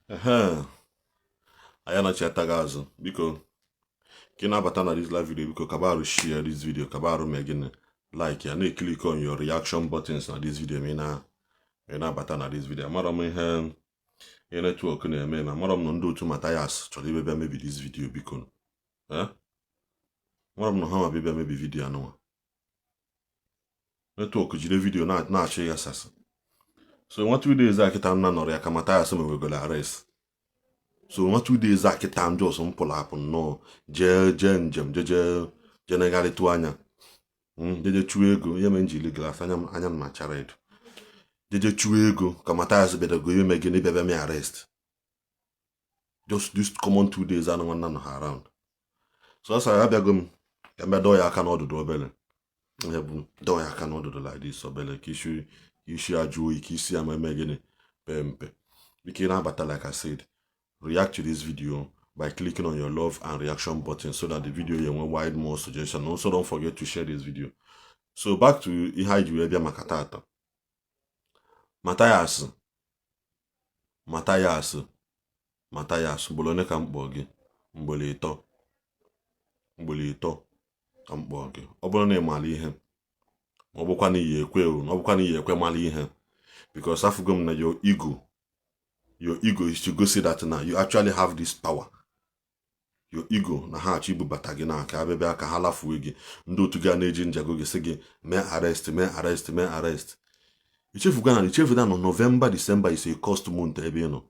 Ehe, anyị anachiataghị azụ. Biko, ka ị na-abata na this live video, biko kabarụ share this video, kabarụ mee gịnị, like ya, na-eclick on your reaction buttons na this video ma ị na-abata na this video. Amarọ m ihe ihe network na-eme, ma amarọ m na ndị otu Mathias chọrọ ịbịa bịa mebi this video. Biko, amarọ m na ha ma bịa mebi video anụnwa. Network jide video na-achọ ịghasasị. So nwa 2 days a kịta nna nọrọ ya ka Mathias mewegoro arrest. So nwa 2 days a kịta ndị ọsọ m pụrụ apụ nnọọ jee jee njem, jeje jee negharịtụ anya, jeje chụọ ego. Ihe mere m ji glass anya m, anya m na-acha red. Jeje chụọ ego ka Mathias bịadago ime gịnị, bịa bịa mee arrest. Just this common 2 days anụ nwanna nọ ha around. So ọ sara abịago m ka m bịa dọọ ya aka n'ọdụdụ obere. Ihe bụ dọọ ya aka n'ọdụdụ like this obere, ka isi ajụ oyi, ka isi ya ma eme gịnị, pee mpe. Biko, ị na-abata, like I said, react to this video by clicking on your love and reaction button so that the video ya enwe wide more suggestion. Also, don't forget to share this video. So back to ihe anyị ji wee bịa maka tata. Mathias, Mathias, Mathias, mgbolo one ka m kpọọ gị? Mgbolo ịtọ, mgbolo ịtọ ka m kpọọ gị. Ọ bụrụ na ị mara ihe, ma ọ bụkwa na iyi ekwe o, na ọ bụkwa na iyi ekwe mara ihe, because afụgo m na your ego is to go see that na you actually have this power. Your ego na ha achọ ibubata gị n'aka, abịa bịa ka ha lafuo gị. Ndị otu gị a na-eji njago gị sị gị mee arrest, mee arrest, mee arrest. Ichefuga na ichefuga na November, December is a cursed month ebe ị nọ.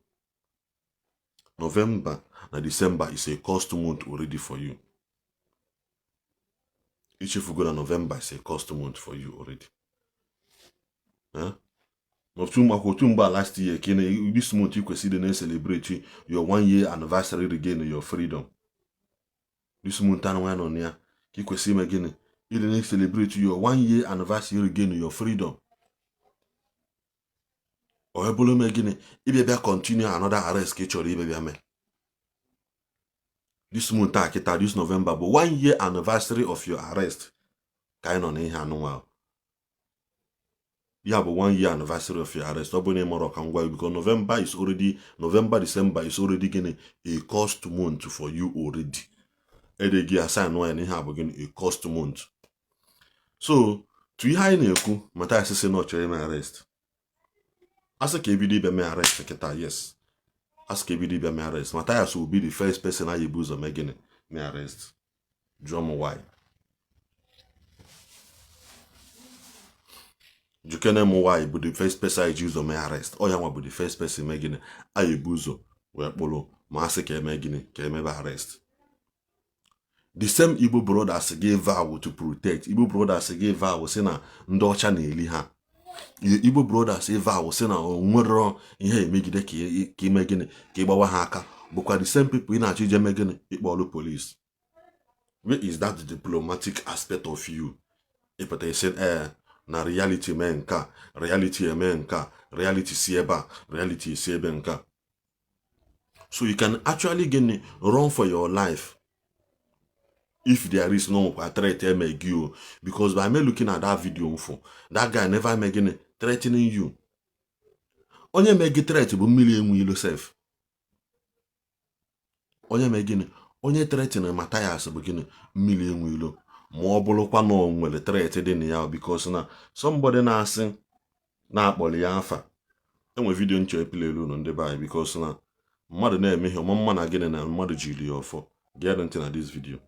November na December is a cursed month already for you. Ichefugo na November is a cursed month for you already. Eh? Otu maka otu mgbe a last year ka ị na this month ị kwesịrị ịdị na-celebrate your one year anniversary, regain your freedom. This month anụ nwa nọ na ya ka ị kwesịrị ime gịnị, ịdị na-celebrate your one year anniversary, regain your freedom. Ọ bụrụ mee gịnị, ịbịa bịa continue another arrest ka ị chọrọ ịbịa bịa mee this month a kịta. This November bụ one year anniversary of your arrest ka anyị nọ n'ihe anụnwa ya bụ one year anniversary of your arrest. Ọ bụrụ na ị mara, ka m gwa you, because November is already, November, December is already gịnị, a cursed month for you already. Ede gị assign ya na ihe a bụ gịnị, a cursed month. So to ihe anyị na-ekwu, Mathias sị na ọ chọrọ ime arrest, asị ka ebido ịbịa mee arrest kịta. Yes, asị ka ebido ịbịa mee arrest, Mathias will be the first person anyị ebu ụzọ mee gịnị, mee arrest. Jụọ m why, jukene m why bụ the first person anyị ji ụzọ mee arrest. Ọ ya nwa bụ the first person mee gịnị, anyị ebu ụzọ wee kpụrụ ma asị ka eme gịnị, ka emebe arrest. The same Igbo brothers gave vow to protect Igbo brothers, gave vow sị na ndị ọcha na-eli ha. Igbo brothers vow sị na o nwero ihe emegide ka ime gịnị, ka ịgbawa ha aka, bụkwa the same people ị na-achọ ije mee gịnị, ịkpọrọ police. Where is that diplomatic aspect of you? Ịpụta isi ee na reality mee nke a, reality eme nke a, reality si ebe a, reality si ebe nke a. So you can actually gịnị, run for your life if there is no threat eme gị o, because by me looking at that video mfụ, that guy never mee gịnị, threatening you. Onye mee gị threat bụ mmiri enwe ilo sef. Onye mee gịnị, onye threatening Mathias bụ gịnị, mmiri enwe ilo. Ma ọ bụrụkwa na o nwere threat dị na ya, because na somebody na-asị na-akpọrọ ya afa. Enwe video nchọ epilelu unu ndị be anyị, because na mmadụ na-eme ihe ọma mma na gịnị, na mmadụ jiri ya ọfọ. Gee ntị na this video.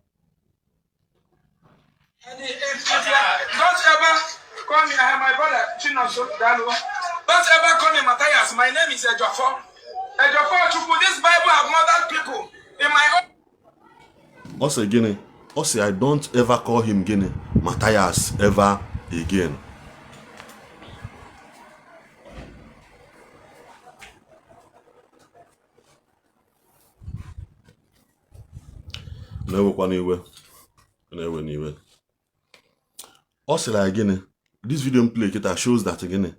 And if you are, don't ever call me, I am my brother Chinonso Dalu. Don't ever call me Matthias. My name is Ejiofor. Ejiofor Chukwu. This Bible have murdered people. In my own Ọ sị gịnị? Ọ sị, "I don't ever call him gịnị, Matthias ever again." Na-ewekwa n'iwe, na-ewe n'iwe. Ọ sịrị anyị gịnị? This video m play kịta shows that gịnị,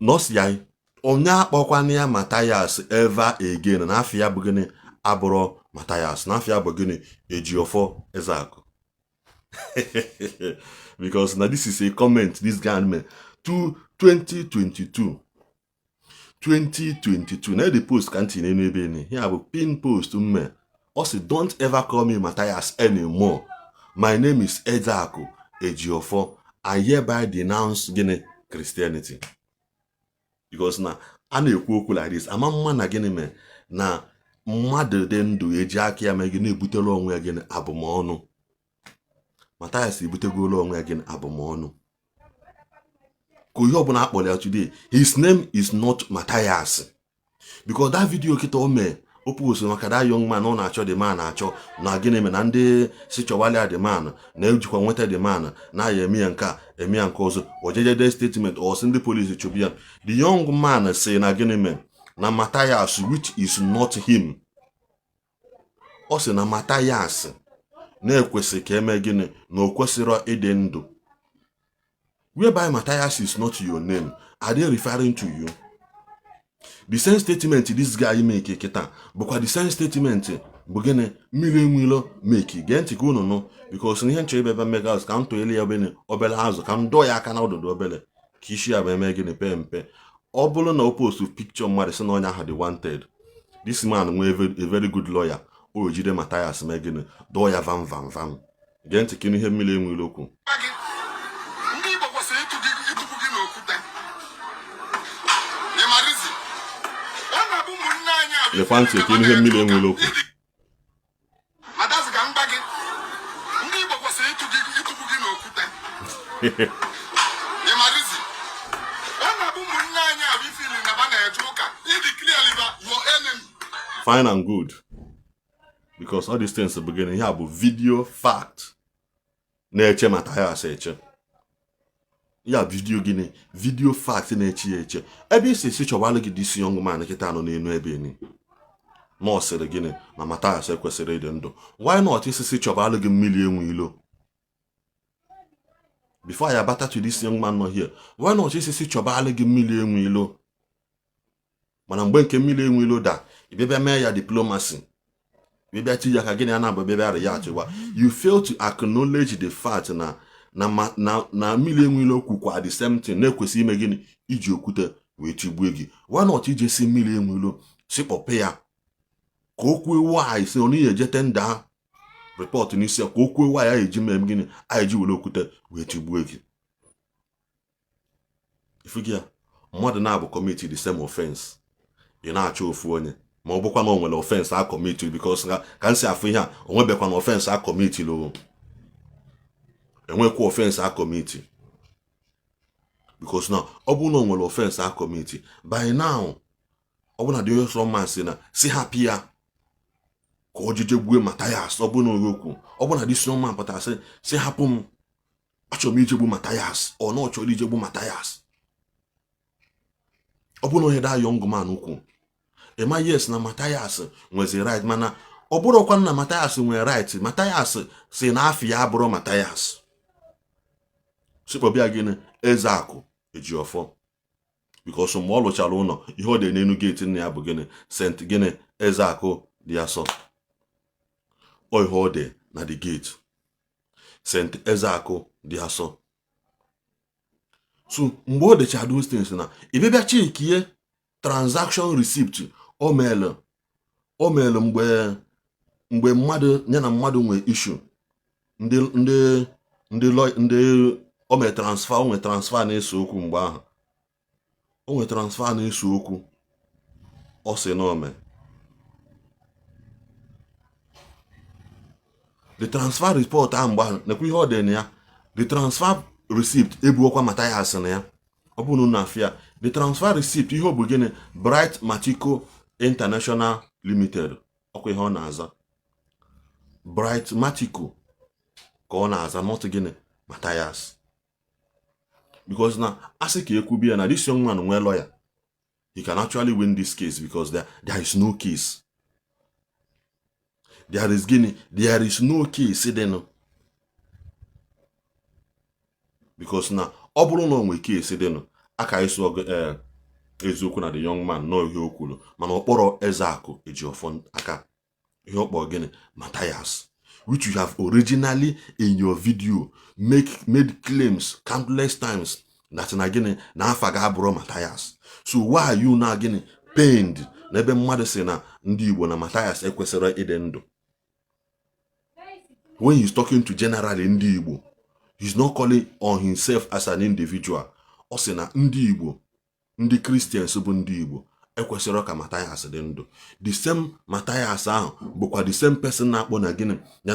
na ọ sị ya onye akpọkwana ya Matthias ever again, na afọ ya bụ gịnị, abụrọ Matthias, na afọ ya bụ gịnị, Ejiofor Ezeakụ, because na this is a comment this guy made to 2022. 2022 na the post ka ntị n'elu ebe ni ya bụ pin post mme. Ọ sị, "Don't ever call me Matthias anymore. My name is Ezeaku Ejiofor. I hereby denounce gịnị? Christianity." Because na a na-ekwu okwu like this, ama mma na gịnị mee na mmadụ dị ndụ eji aka ya mee gị na-ebutere onwe ya gịnị? Abụmọnụ. Matthias ebutegolo onwe ya gịnị? Abụmọnụ. Ka ihe ọbụla akpọrọ ya today, his name is not Matthias, because that video kịta o mee, o post maka that young man ọ na-achọ, the man achọ na gịnị mere na ndị si chọwalịa the man na-ejikwa nweta the man na ya eme ya nke a, eme ya nke ọzọ, ojejede statement ọ sị ndị polisi chụbụ ya. The young man si na gịnị mere na Matthias, which is not him. Ọ sị na Matthias na-ekwesị ka eme gịnị? Na o kwesịrọ ịdị ndụ, whereby Matthias is not your name. Are they referring to you? The same statement this guy make kịta bụkwa the same statement bụ gịnị? Mmiri Enwilo make. Gee ntị ka unu nụ, because ihe nchọ ebe ebe mmega ka m tụnyere ya obere obere azụ, ka m dọọ ya aka na ọdụdụ obere ka isi ya bụ eme gịnị? Pee mpe. Ọ bụrụ na o post picture mmadụ sị na onye ahụ dị wanted, this man nwee a very good lawyer, o jide Matthias mee gịnị? Dọọ ya vam vam vam. Gee ntị ka ihe Mmiri Enwilo okwu. Gị ndị Igbo kwesịrị ịtụ gị, ịtụpụ gị n'okwute. Ị marịzi ọ na-abụ ụmụnne anyị a bụ Lekwa ntị ka ihe Mmiri Enwilo okwu. Madazi, ka m gwa gị, ndị Igbo kwesịrị ịtụ gị, ịtụpụ gị n'okwute. Ị marịzi ọ na-abụ ụmụnne anyị a bụ ifili na ba na-eje ụka ịdị clearly ba your enemy. Fine and good, because all these things bụ gịnị? Ihe a bụ video fact na-eche Matthias eche ya. Video gịnị? Video fact na-eche ya eche. Ebe isi esi chọwalụ gị this young man kịta nọ n'elu ebe ni na ọ sịrị gịnị? Na Matthias ekwesịrị ịdị ndụ. Why not isisi chọbalụ gị Mmiri Enwe Ilo before I abata to this young man nọ here? Why not isisi chọbalụ gị Mmiri Enwe Ilo? Mana mgbe nke Mmiri Enwe Ilo da, ịbịa mee ya diplomacy, bịa tinye ya ka gịnị ya na-abụ bịa ya achịkwa. You fail to acknowledge the fact na Mmiri Enwe Ilo kwukwa the same thing, na-ekwesị ime gịnị? Iji okwute wee tigbue gị. Why not ije si Mmiri Enwe Ilo si kpọpe ya ka o kwuo why si ọ n'ihi eje tender report n'isi ya, ka o kwuo why ya eji mee gịnị? Anyị ji were okwute wee tigbue gị. Ifugi ya, mmadụ na-abụ commit the same offense, ị na-achọ ofu onye, ma ọ bụkwa na o nwere offense a commit, because ka m si afụ ihe a, o nwebekwa na offense a commit o enwekwa offense a commit, because na ọ bụrụ na o nwere offense a commit by now, ọ bụrụ na dị onye sọ mma si na si hapụ ya ka o jeje gbue Matthias, ọ bụrụ na onye okwu, ọ bụrụ na this young man pụtara sị si hapụ m, achọrọ m ijegbu Matthias, ọ na ọ chọrọ ijegbu Matthias, ọ bụrụ na onye da young man ukwu ịma, yes, na Matthias nwezi right. Mana ọ bụrụkwa na Matthias nwere right, Matthias si na afọ ya abụrụ Matthias, sikpọbịa gịnị? Ezeakụ Ejiofor, because mgbe ọ lụchara ụlọ, ihe ọ dị n'elu gate nna ya bụ gịnị? St gịnị? Ezeakụ dị asọ. Ọ ihe ọ dị na the gate, St Ezeakụ dị asọ. So mgbe ọ dechara those things, na ịbịabịa checkie transaction receipt o meelu, o meelu mgbe mmadụ ya na mmadụ nwee issue, ndị o mee transfer, o nwee transfer na-ese okwu. Mgbe ahụ o nwee transfer na-ese okwu, ọ sị na o mee the transfer report ahụ. Mgbe ahụ nekwa ihe ọ dị na ya, the transfer receipt ebuokwa Matthias na ya. Ọ bụrụ na afịa the transfer receipt, ihe ọ bụ gịnị? Bright Matico International Limited. Ọkwa ihe ọ na-aza Bright Matico ka ọ na-aza, not gịnị? Matthias. Because na asị ka ekwubi ya na this young man nwee lawyer, he can actually win this case, because there is no case. There is gịnị? There is no case dịnụ, because na ọ bụrụ na o nwee case dịnụ, aka ịsụ ọgụ ee eziokwu na the young man nọ ihe o kwuru, mana ọ kpọrọ Ezeakụ Ejiofor aka. Ihe ọ kpọrọ gịnị? Matthias, which you have originally in your video made claims countless times. That na gịnị na afa ga-abụrụ Matthias. So why are you now gịnị pained na ebe mmadụ si na ndị Igbo na Matthias ekwesịrị ịdị ndụ? When he's talking to generally ndị Igbo, he's not calling on himself as an individual. Ọ sị na ndị Igbo, ndị Christians bụ ndị Igbo ekwesịrị ka Matthias dị ndụ. The same Matthias ahụ bụkwa the same person na-akpọ na gịnị na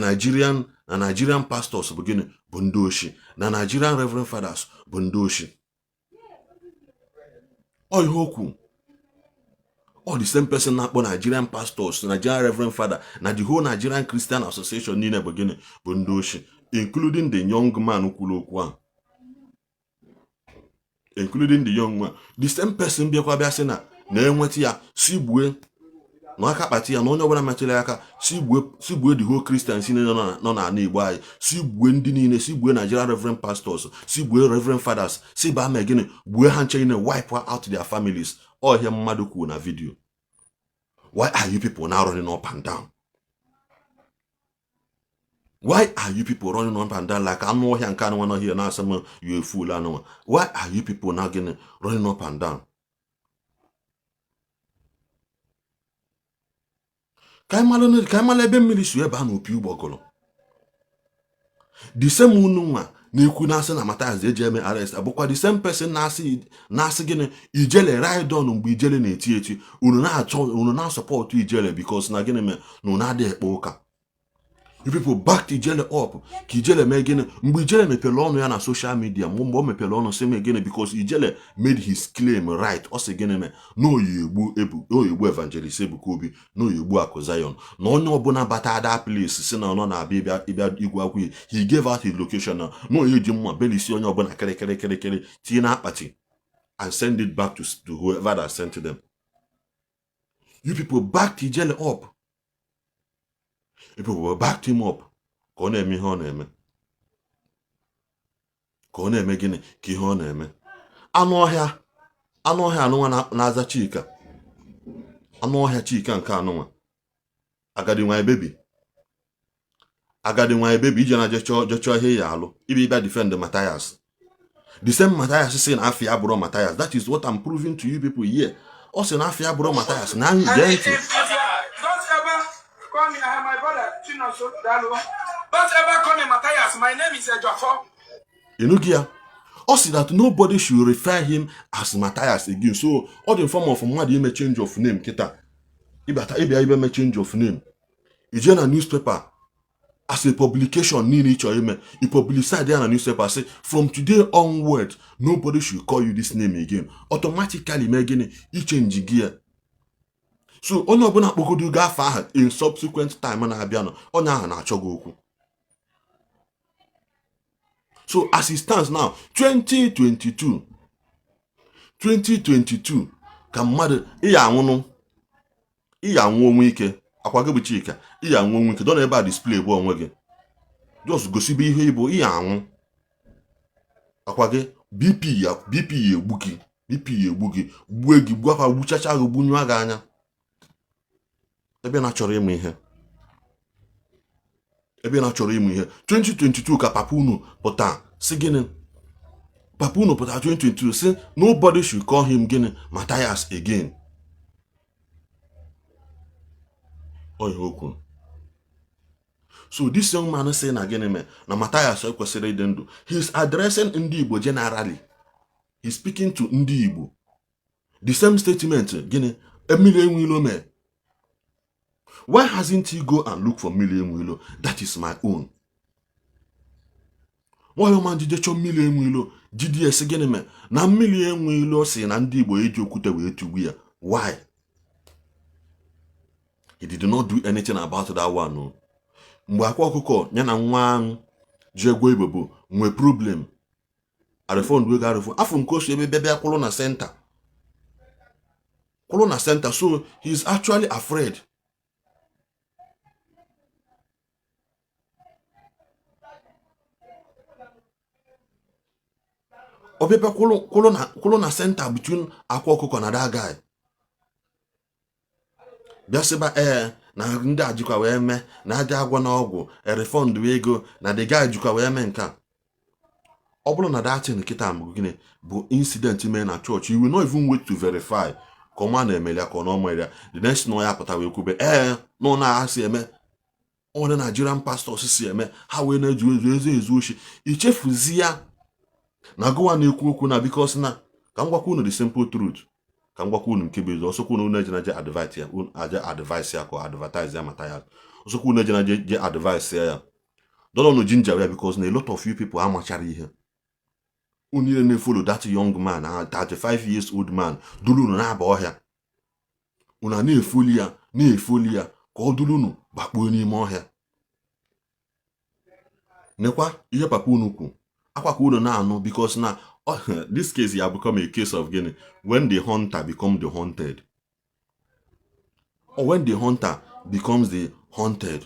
Nigerian pastors bụ gịnị bụ ndị oshi, na Nigerian Reverend Fathers bụ ndị oshi. Ọ ihe okwu ọ the same person na-akpọ Nigerian pastors, Nigerian Reverend Father na the whole Nigerian Christian Association niile bụ gịnị bụ ndị oshi, including the young man kwuru okwu ahụ, including the young man. The same person bịakwa bịa sị na na-enweta ya si gbue na aka kpati ya na onye ọbụla metụrụ ya aka si gbue the whole Christians niile nọ n'ala Igbo anyị, si gbue ndị niile, si gbue Nigerian Reverend Pastors, si gbue Reverend Fathers, si baa mee gịnị gbue ha nche niile, wipe out their families. Ọ ihe mmadụ kwuru na video. Why are you people now running up and down? Why are you people running up and down like anụ ọhịa nke anụnwa nọ here na-asị m you a fool anụnwa? Why are you people now gịnị running up and down? Ka anyị mara ebe mmiri si ebe a na opi ụgbọgụrụ. The same unu nwa na-ekwu na-asị na Matthias eji eme arrest abụkwa the same person na-asị gịnị Ijele ride on mgbe Ijele na-eti eti unu na-achọ unu na-asọpọtụ Ijele because na gịnị mere na unu adịghị ekpe ụka. You people backed Ijele up ka Ijele mee gịnị mgbe Ijele mepere ọnụ ya na social media, mgbe o mepere ọnụ sị mee gịnị because Ijele made his claim right. Ọ sị gịnị mee na oyi egbu Evangelist Ebuka Obi, na oyi egbu Akụ Zion, na onye ọbụla bata that place si na ọ nọ na-abịa ịbịa igwe akwụ, he gave out his location na oyi eji mma belisi onye ọbụla kịrịkịrịkịrịkịrị tinye na akpati and send it back to whoever that sent them. You people backed Ijele up. You people backed him up ka ọ na-eme ihe ọ na-eme, ka ọ na-eme gịnị ka ihe ọ na-eme. Anụ ọhịa anụnwa na-aza Chika, anụ ọhịa Chika nke anụnwa agadi nwa baby, agadi nwa baby ije na jechọọ ihe ya alụ ibe ịbịa defend Matthias. The same Matthias sị na afa ya abụrọ Matthias. That is what I'm proving to you people here. Ọ sị na afa ya abụrọ Matthias na anyị gee ntị. Don't ever call me, my brother Chinonso Dalo. Don't ever call me Matthias. My name is Ejiofor. Ịnụghị ya? Ọ sị that nobody should refer him as Matthias again. So ọ dị in form of mmadụ ime change of name kịta. Ịbata ịbịa ibe me change of name. Ije na newspaper as a publication niile ị chọrọ ime, i publicize ya na newspaper sị from today onward nobody should call you this name again. Automatically mee gịnị ichenji gị ya. So onye ọbụla kpọgodo gị afa ahụ in subsequent time na-abịanụ, onye ahụ na-achọ gị okwu. So as it stands now, 2022 ka mmadụ ịya anwụnụ, ịya anwụ onwe ike akwa gị bụ Chika, ịya anwụ onwe ike dọ n'ebe a display bụ onwe gị, just gosibe ihe ịbụ, ịya anwụ akwa gị. BP ya BP ya egbu gị, BP ya egbu gị, gbue gị, gbuo akwa, gbuchacha gị, gbunyụọ gị anya. Ebe na-achọrọ ịmụ ihe, ebe na-achọrọ ịmụ ihe 2022 ka papa unu pụta sị gịnị, papa unu pụta 2022 sị nobody should call him gịnị Matthias again. Ọ ihe o kwuru. So this young man sị na gịnị mee na Matthias ekwesịrị ịdị ndụ. He is addressing ndị Igbo generally. He is speaking to ndị Igbo. The same statement gịnị Mmiri Enweilo mee. Why hasn't he go and look for Mmiri Enweilo? That is my own. Nwayọ ma jide chọọ Mmiri Enweilo jide esi gịnị mee na Mmiri Enweilo si na ndị Igbo eji okwute wee tugbu ya. Why? He did not do anything about that one. No. Mgbe akwa ọkụkọ ya na nwa ahụ ji egwo Igbo bụ nwee problem arịfọndụ ego arịfọ afọ nke osi ebe bịa kwụrụ na center, kwụrụ na center. So he is actually afraid. Ọ bịa kwụrụ na center between akwa ọkụkọ na that guy bịa sịba ee na ndị a jikwa wee mee na aja agwọ na ọgwụ refund ego na the guy jikwa wee mee nke a. Ọ bụrụ na that thing kịta bụ gịnị bụ incident mee na chọọchị, you will not even wait to verify ka ọma na-emeli ya ka ọ na ọma ya. The next na ya pụta wee kwube ee nọ na ha si eme onye Nigerian pastors si eme, ha wee na-eju ezu ezu ezu oshi. Ichefuzi ya na gụwa na-ekwu okwu na because na ka m gwakwa unu the simple truth, ka m gwakwa unu nke bụ ezu. Ọsọkwa unu eje na je advise ya, aje advice ya ka ọ advertise ya mata ya. Ọsọkwa unu eje na je advice ya, ya dọlọnụ jinja ya, because na a lot of you people amachara ihe. Unu niile na-efollow that young man, 35 years old man duru unu na-aba ọhịa. Unu a na-efoli ya, na-efoli ya ka ọ duru unu bakpuo n'ime ọhịa. Nekwa ihe papa unu kwu akwa ka unu na-anụ, because na this case ya become a case of gịnị? When the hunter become the hunted, or when the hunter becomes the hunted.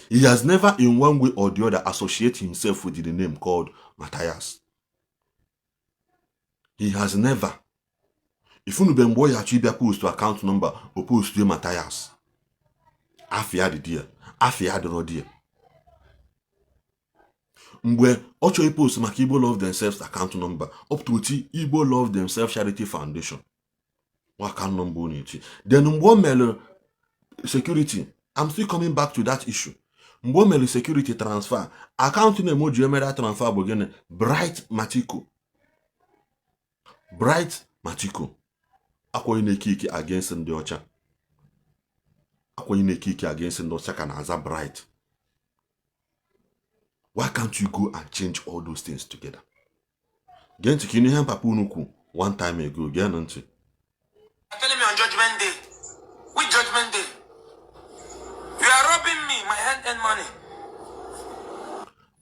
He has never in one way or the other associate himself with the name called Matthias. He has never. Ifunube mgbe ọ ya achọ ịbịa post account number, o post Matthias. Afịa dị dia, afịa adịrọ dia. Mgbe ọ chọrọ post maka Igbo Love Themselves account number, up to oti Igbo Love Themselves Charity Foundation nwa account number ọ na-eti. Then mgbe o mere security, I'm still coming back to that issue, mgbe o mere security transfer, account name o ji emere transfer bụ gịnị? Bright Matiko. Bright Matiko akwaghị na-eke ike against ndị ọcha, akwaghị na-eke ike against ndị ọcha ka na-aza Bright. Why can't you go and change all those things together? Gee ntị ka ihe papa unu kwu one time ago. Gee ntị. Telling me on Judgment Day. Which Judgment Day? You are robbing me, my hand-earned money.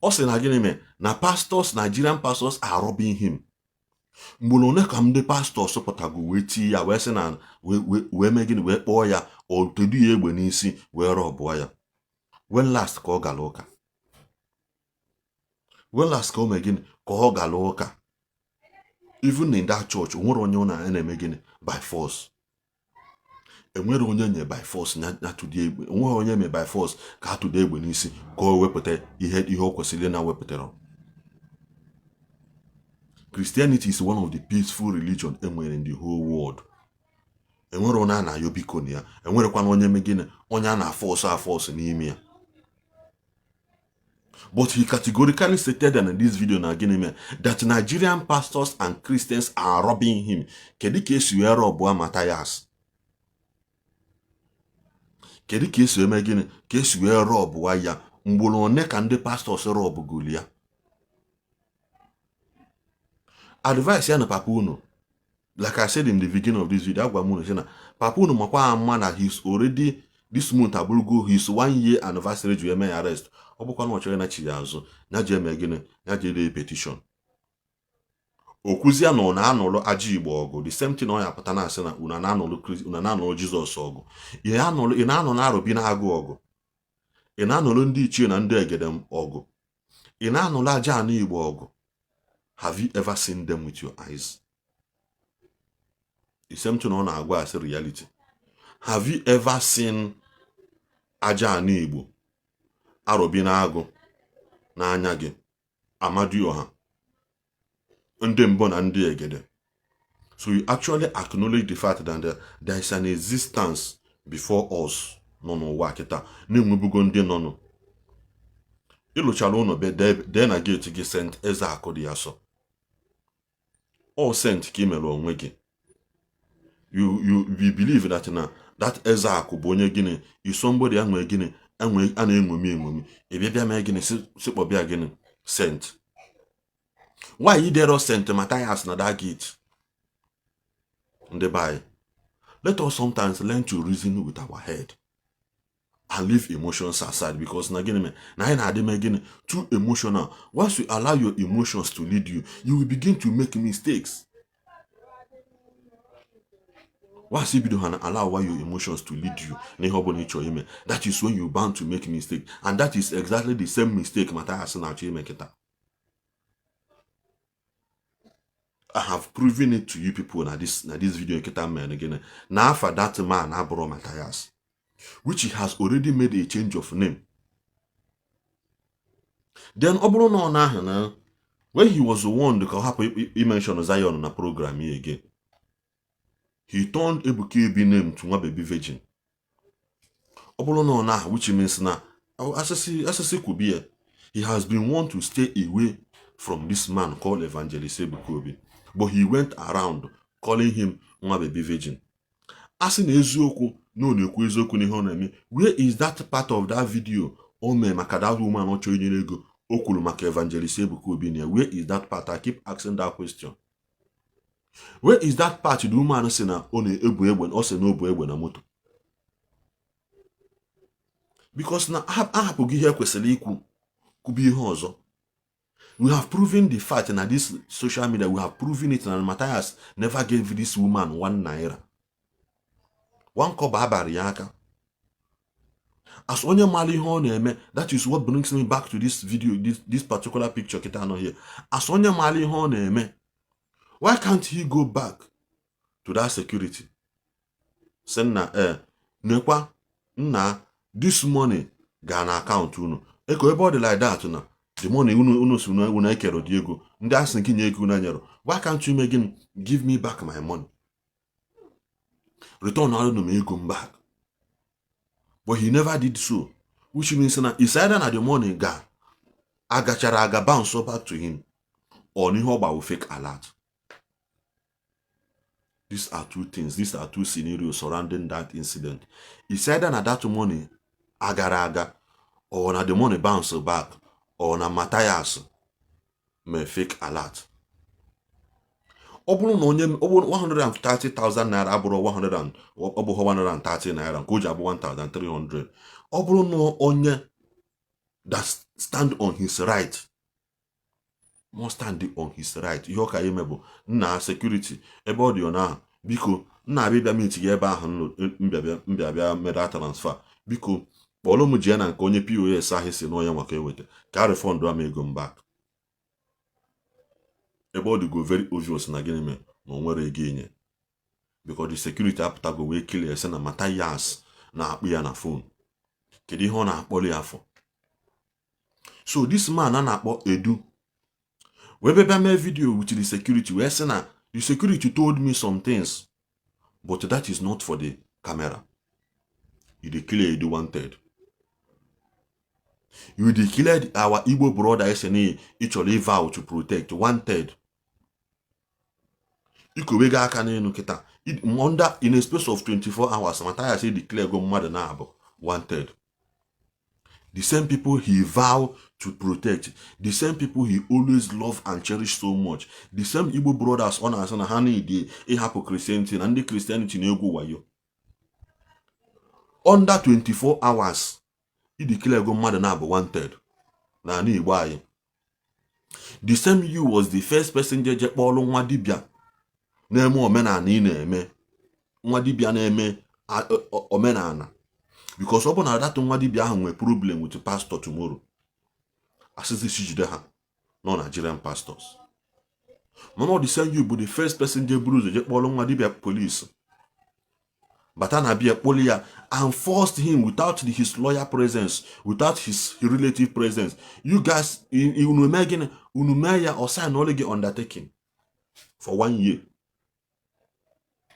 Ọ sị na gịnị mee na pastors, Nigerian pastors are robbing him. Mgbe na one ka ndị pastors pụtago wee tie ya, wee sị na wee mee gịnị, wee kpọọ ya, o tedu ya egbe n'isi wee robụọ ya. When last ka ọ gara ụka? When last ka o mee gịnị, ka ọ gara ụka? Even in that church, o nwere onye ọ na-eme gịnị by force. Enwere onye nye by force na tụdị egbe. Onweghị onye me by force ka a tụdo egbe n'isi ka o wepụta ihe o kwesịrị na wepụtara. Christianity is one of the peaceful religion enwere in the whole world. Enwere onye a na-ayọ biko na ya, enwerekwana onye me gịnị, onye a na-aforce aforce n'ime ya. But he categorically stated in this video na gịnị mee that Nigerian pastors and Christians are robbing him. Kedu ka esi wee robụọ Matthias? Kedu ka esi eme gịnị, ka esi wee robụwa ya? Mgboro one ka ndị pastors robụgolu ya? Advice ya na papa unu, like I said in the beginning of this video, agwa m unu sị na papa unu makwa ama na he's already, this month abụrụgo his one year anniversary ji eme ya arrest. Ọ bụkwa na ọ chọrọ ịnachi ya azụ, ya ji eme gịnị, ya ji ede petition. Okwuzie na ọ na-anụrụ aja Igbo ọgụ, the same thing ọ ya pụta na asị na unu na-anụrụ Christ, unu na-anụrụ Jizọs ọgụ. Ị na-anọ na arụbi na-agụ ọgụ, ị na-anụrụ ndị ichie na ndị egede ọgụ, ị na-anụrụ aja anụ Igbo ọgụ. Have you ever seen them with your eyes? The same thing ọ na-agwa asị reality. Have you ever seen aja anụ Igbo, arụbi na-agụ n'anya gị, Amadioha, ndị mbụ na ndị egede? So you actually acknowledge the fact that there is an existence before us nọ n'ụwa kịta na-enwebugo ndị nọ nụ. Ịlụchara ụlọ be dee na gate gị Saint Eze Akụ dị ya sọ. All saint ka ị mere onwe gị. You we believe that na that Eze Akụ bụ onye gịnị, is somebody enwe gịnị, enwe a na-eṅomi eṅomi. Ị bịa bịa mee gịnị, si kpọbịa gịnị, saint. Why you dere Saint Matthias na that gate? Ndị be anyị, let us sometimes learn to reason with our head and leave emotions aside, because na gịnị mere na anyị na-adị mee gịnị, too emotional. Once you allow your emotions to lead you, you will begin to make mistakes. Once you bido ha na allow your emotions to lead you n'ihe ọbụla ị chọrọ ime, that is when you bound to make mistake, and that is exactly the same mistake Matthias na-achọ ime kịta. I have proven it to you people na this video nkịta mere gịnị na afa that man abụrụ Matthias, which he has already made a change of name. Then ọ bụrụ na ọ na-ahụ na When he was warned ka ọ hapụ imention Zion na program ya again, he turned Ebuka Obi name to nwa baby virgin. Ọ bụrụ na ọ na, which means na asịsị asịsị kwubi ya, he has been warned to stay away from this man called Evangelist Ebuka Obi, but he went around calling him nwa baby virgin. A sị na eziokwu na ọ na-ekwu eziokwu n'ihe ọ na-eme, where is that part of that video o mee maka that woman ọ chọrọ inyere ego o kwuru maka Evangelist Ebuka Obi na ya? Where is that part? I keep asking that question. Where is that part the woman sị na ọ na-ebu egbe, ọ sị na o bu egbe na moto? Because na ahapụghị ihe kwesịrị ikwu, kwubi ihe ọzọ. We have proven the fact na this social media, we have proven it na Matthias never gave this woman ₦1, one kobo abalị ya aka. As onye maara ihe ọ na-eme, that is what brings me back to this video, this particular picture kịta anọ here. As onye maara ihe ọ na-eme, why can't he go back to that security, sị nna, ee, nekwa nna, this money gaa na akaụntụ unu eko ebe ọ dị like that, na the money unu si unu ekere dị ego ndị asị nke nye ego unu nyere, why can't you make gịnị, give me back my money, return alụ m ego m back? But he never did so, which means na it's either na the money ga agachara aga bounce back to him or n'ihe ọ gbawo fake alert. These are two things, these are two scenarios surrounding that incident. It's either na that money agara aga, or na the money bounce back, or na Matthias mee fake alert. Ọ bụrụ na onye ọ bụrụ 130,000 naira abụrụ 100 and ọ bụghị 130 naira nke o ji abụ 1300, ọ bụrụ na onye that stand on his right must stand on his right, ihe ọ ka ime bụ, nna security, ebe ọ dị ọ ahụ, biko nna, abịa bịa meet gị ebe ahụ mbịabịa meda transfer, biko kpọrọ m jee na nke onye POS ahụ si n'onye maka eweta ka a refund am ego m back. Ebe ọ dịgo very obvious na gịnị mere na o nwere ego inye, because the security apụtago wee clear sị na Matthias na-akpụ ya na phone. Kedu ihe ọ na-akpọrọ ya afọ? So this man a na-akpọ Edu wee bịa mee video with the security wee sị na the security told me some things, but that is not for the camera. You declare Edu wanted, you declared our Igbo brother ese na ị chọrọ vow to protect wanted. Ikowego aka n'elu kịta under in a space of 24 hours, Matthias declare go mmadụ na-abụ wanted, the same people he vow to protect, the same people he always love and cherish so much, the same Igbo brothers ọ na-asị na ha need ịhapụ Christianity na ndị Christianity na-egwu wayo. Under 24 hours, i declare go mmadụ na-abụ wanted n'ala Igbo anyị. The same you was the first person jeje kpọrọ nwa dibịa na-eme omenala ị na-eme, nwa dibịa na-eme omenala, because ọ bụ na that nwa dibịa ahụ nwee problem with pastor tomorrow, asịsị si jide ha nọ Nigerian pastors. Mana ọ the same you bụ the first person je buru ụzọ je kpọrọ nwa dibịa police bata na bịa kpoli ya and forced him without his lawyer presence, without his relative presence. You guys, unu mee gịnị? Unu mee ya ọ sign ọlụ gị undertaking for one year.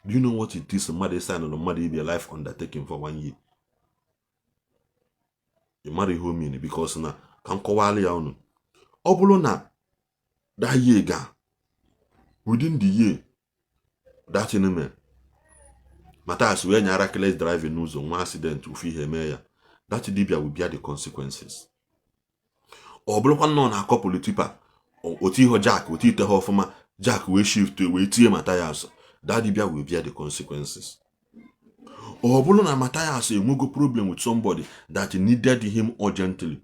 Do you know what it is mmadụ sign na mmadụ ibe life undertaking for one year? Ị mara ihe o mean, because na ka m kọwara ya unu, ọ bụrụ na that year ga within the year that thing mere, Matthias wee nyara reckless driving n'ụzọ, nwa accident, ofu ihe mee ya, that dibia will bear the consequences. Ọ bụrụkwa na ọ na-akọpụlụ tipper, otu ihe jack otu ite ha ọfụma, jack wee shift wee tie Matthias, that dibia will bear the consequences. Ọ bụrụ na Matthias enwego problem with somebody that needed him urgently,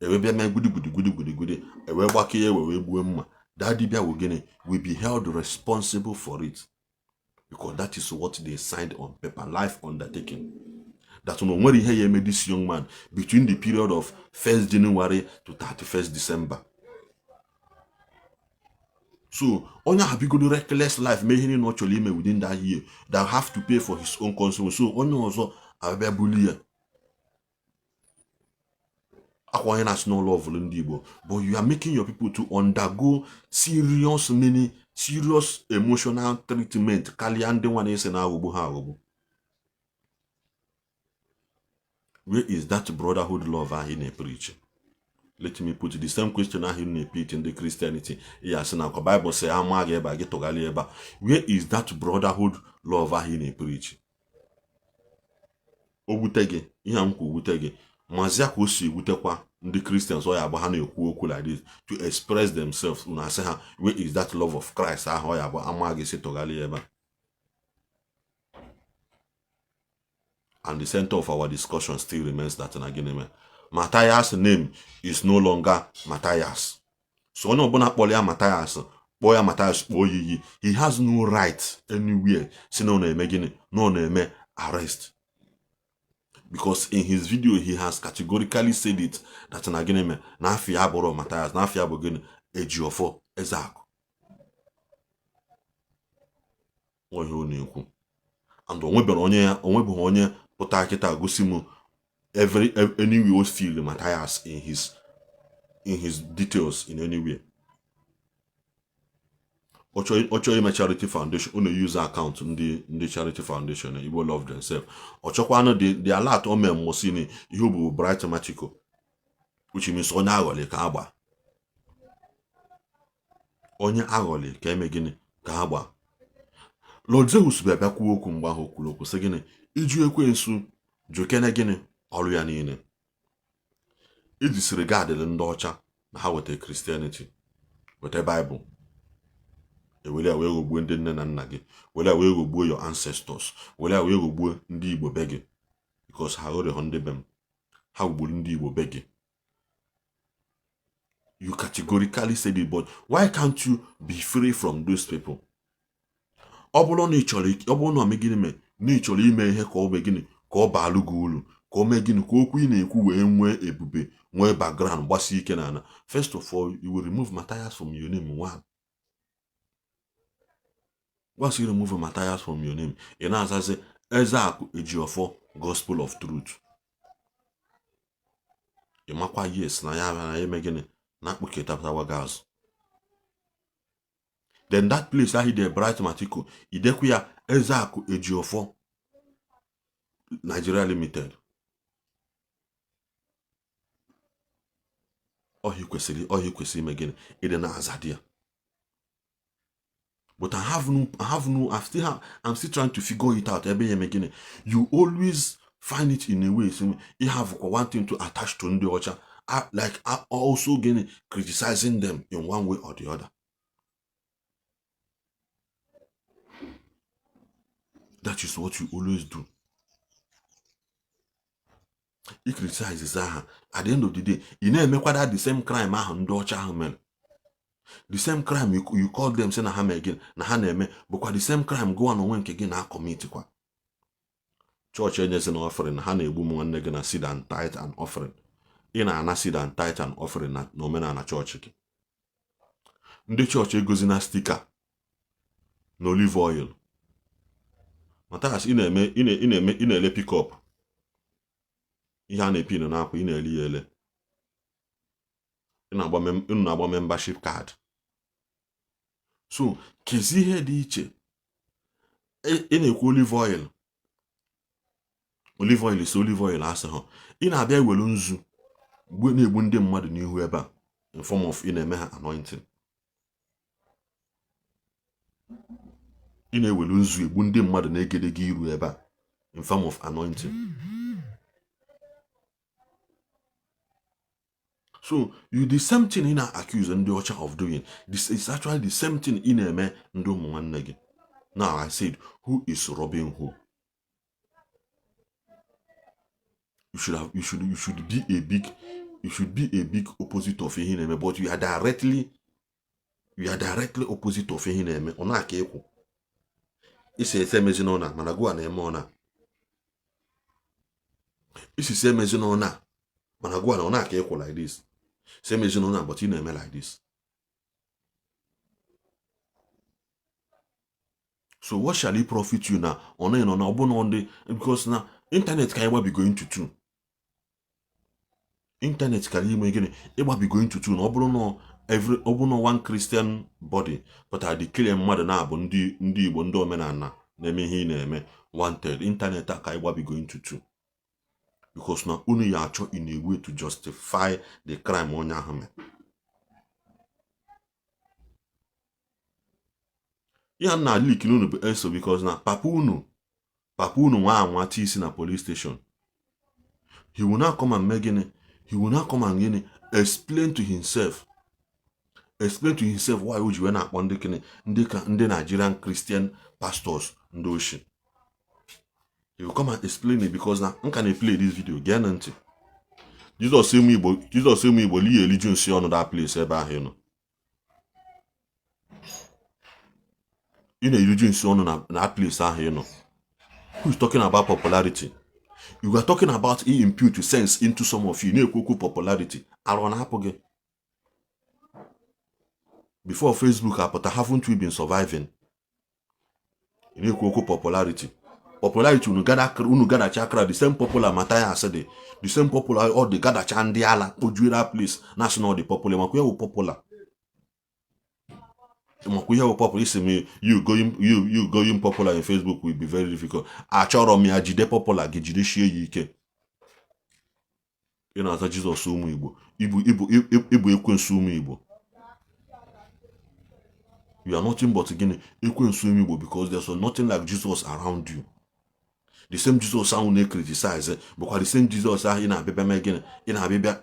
ewee bịa mee gwudi gwudi gwudi gwudi gwudi, ewee gbakee ewe wee gbuo mma, that dibia will gịnị, will be held responsible for it, because that is what they signed on paper, life undertaking, that no nwere ihe ya eme this young man between the period of 1st January to 31st December. So onye ahụ bigodo reckless life, mee ihe niile ọ chọrọ ime within that year, that have to pay for his own consequence. So onye ọzọ abịa buli ya. Akwa onye na-asị n'ụlọ ọvụlụ ndị Igbo, but you are making your people to undergo serious many serious emotional treatment karịa ndị nwa na-ese na-aghọgbu ha aghọgbu. Where is that brotherhood love ahụ ị na-epreach? Let me put the same question ahụ ị na-epreach ndị Christianity. Ị ya asị na akwa Bible sị ama gị ebe a gị tụgharị ebe a. Where is that brotherhood love ahụ ị na-epreach? O wute gị ihe a m kwu wute gị mazịa ka o si ewutekwa ndị Christians ọ ya agba ha na-ekwu okwu like this to express themselves unu asị ha where is that love of Christ ahụ ọ ya agba ama gị si tụgharị ebe a. And the center of our discussion still remains that na gịnị mee Matthias name is no longer Matthias. So onye ọbụla kpọrọ ya Matthias kpọọ ya Matthias kpọọ ya iyi, he has no right anywhere si na ọ na-eme gịnị na ọ na-eme arrest, because in his video he has categorically said it that na gịnị mee na afa ya abụrọ Matthias, na afa ya bụ gịnị Ejiofor Ezeakụ. Ihe ọ na-ekwu and onwebeghị onye ya onwebeghị onye pụta kịta gosi m every anywhere o fill Matthias in his details in anywhere. Ọ chọọ ime charity foundation, ọ na-use account ndị charity foundation Igbo Love Themselves. Ọ chọkwanụ the alert o mee mmụsị ihe bụ Bright Machiko, which means onye aghọlị ka agba onye aghọlị ka eme gịnị ka agba. Lord Zeus bịa bịa kwuo okwu mgbe ahụ kwuru okwu sị gịnị iju ekwensu jụkene gịnị ọrụ ya niile i disregardịrị ndị ọcha na ha weta Christianity weta Bible ewere ya wee ghọgbuo ndị nne na nna gị were ya wee ghọgbuo your ancestors were ya wee ghọgbuo ndị Igbo be gị because ha ghọrịghọ ndị be m ha ghọgburu ndị Igbo be gị. You categorically said it, but why can't you be free from those people? Ọ bụrụ na ị chọrọ ọ bụrụ na gịnị mee na ị chọrọ ime ihe ka ọ mee gịnị ka ọ baalụ gị uru ka o mee gịnị ka okwu ị na-ekwu wee nwee ebube nwee background gbasie ike n'ala, first of all you will remove Matthias from your name. One, once you remove Matthias from your name, ị na-azazi Ezeakụ Ejiofor Gospel of Truth. Ị makwa yes na ya na eme gịnị na akpụketatawa gị azụ. Then that place ahụ dị Bright Matico idekwu ya Ezeakụ Ejiofor Nigeria Limited. Ọhịa kwesịrị ime gịnị ịdị na-aza di ya. But I have no, I have no, I still have, I'm still trying to figure it out. Ebe ya eme gịnị you always find it in a way so you have one thing to attach to ndị ọcha, like also gịnị criticizing them in one way or the other. That is what you always do. I criticize ha, at the end of the day ị na-emekwada the same crime ahụ ndị ọcha ahụ mere. The same crime you call them sị na ha mee gịnị na ha na-eme bụkwa the same crime gụwa na onwe nke gị na-acommit kwa. Chọọchị enyezi na offering ha na-egbu ụmụ nwanne gị na seed and tithe and offering. Ị na-ana seed and tithe and offering na omenala chọọchị gị. Ndị chọọchị egozi na sticker na olive oil. Matthias, ị na-eme ị na-eme ị na-ele pickup ihe a na-epin n'akwa ị na-ele ya ele ị na-agba membership card. So kezi ihe dị iche ị na-ekwu olive oil olive oil si olive oil asị ha ị na-abịa ewelu nzu na-egbu ndị mmadụ n'ihu ebe a in form of ị na-eme ha anointing. Ị na-ewelu nzu egbu ndị mmadụ na-egedege iru ebe a in form of anointing. So you the same thing ị na-accuse ndị ọcha of doing, this is actually the same thing ị na-eme ndị ụmụ nwanne gị. Now I said, who is robbing who? You should have you should you should be a big you should be a big opposite of ihe ị na-eme, but you are directly opposite of ihe ị na-eme. Ọ na-aka ekwu isi ese emezi n'ụna mana gụwa na-eme ọna isi si emezi n'ụna mana gụwa na ọ na-aka ekwu like this si emezi n'ụna, but ị na-eme like this. So what shall it profit you na ọ na nọ na ọ bụ na ndị because na internet ka anyị gbabigo into two. Internet kara ime gịnị? Ịgbabigo into two. Na ọ bụrụ na every, ọ bụrụ na one Christian body pụtara declare mmadụ na-abụ ndị Igbo, ndị omenala na-eme ihe ị na-eme wanted, internet a ka ịgbabigo into two, because na unu ya achọ in a way to justify the crime onye ahụ mere. Ya na leak unu bụ eso, because na papa unu nwa anwa ti isi na police station, he will not come and mee gịnị? He will not come and gịnị? Explain to himself, explain to himself why o ji wee na-akpọ ndị gịnị, ndị ka ndị Nigerian Christian pastors ndị oshi. He will come and explain it, because na m ka na-play this video. Gee na ntị. Jizọs ụmụ Igbo, Jizọs ụmụ Igbo liya eliju nsị ọnụ that place ebe ahụ ị nọ. Ị na-eriju nsị ọnụ na place ahụ ị nọ. Who is talking about popularity? You are talking about impute sense into some of you. Na-ekwu okwu popularity. Arụ na-apụ gị. Before Facebook apụta, haven't we been surviving? Ị na-ekwu okwu popularity. Popularity unu gadacha crowd, the same popular Mathias dị, the same popular ọ dị gadacha ndị ala kpojuo that place na-asị na ọ dị popular. Makwa ihe wụ popular, makwa ihe wụ popular. Isi m you going popular in Facebook will be very difficult. Achọrọ m ya jide popular gị, jidesie ya ike. Ị na-aza Jizọs ụmụ Igbo, ịbụ ekwensu ụmụ Igbo. You are nothing but gịnị? Ekwensu ụmụ Igbo, because there's nothing like Jesus around you. The same Jesus ahụ na-criticize bụkwa the same Jesus ahụ ị na-abịabịa mee gịnị? Ị na-abịabịa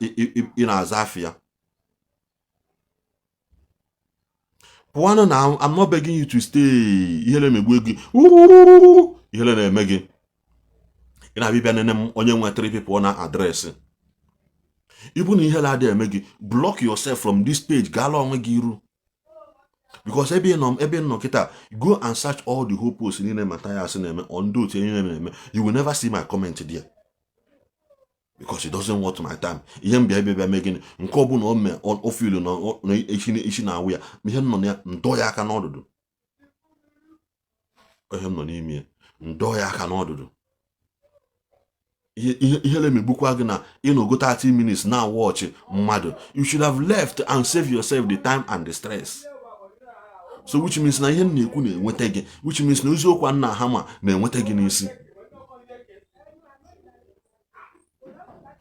ị na-aza afịa. Pụwanụ na I'm not begging you to stay. Ihere megbuo gị, ihere na-eme gị. Ị na-abịabịa nene m onye nwe three people na address. Ịbụ na ihere adịghị eme gị, block yourself from this page, gaala onwe gị iru. Because ebe ị nọ kịta, go and search all the whole posts niile Mathias na-eme on ndị otu niile na-eme, you will never see my comment there, because it doesn't worth my time. Ihe m bịa bịa mee gịnị? Nke ọbụla o mee ofilu na isi na-awụ ya, ihe m nọ na ya ndọ ya aka n'ọdụdụ. Ihe m nọ n'ime ya ndọ ya aka n'ọdụdụ. Ihe na-emegbukwa gị na ịnọgo 30 minutes na watch mmadụ. You should have left and save yourself the time and the stress. So which means na ihe m na-ekwu na-enweta gị, which means na eziokwu nna ha ma na-enweta gị n'isi.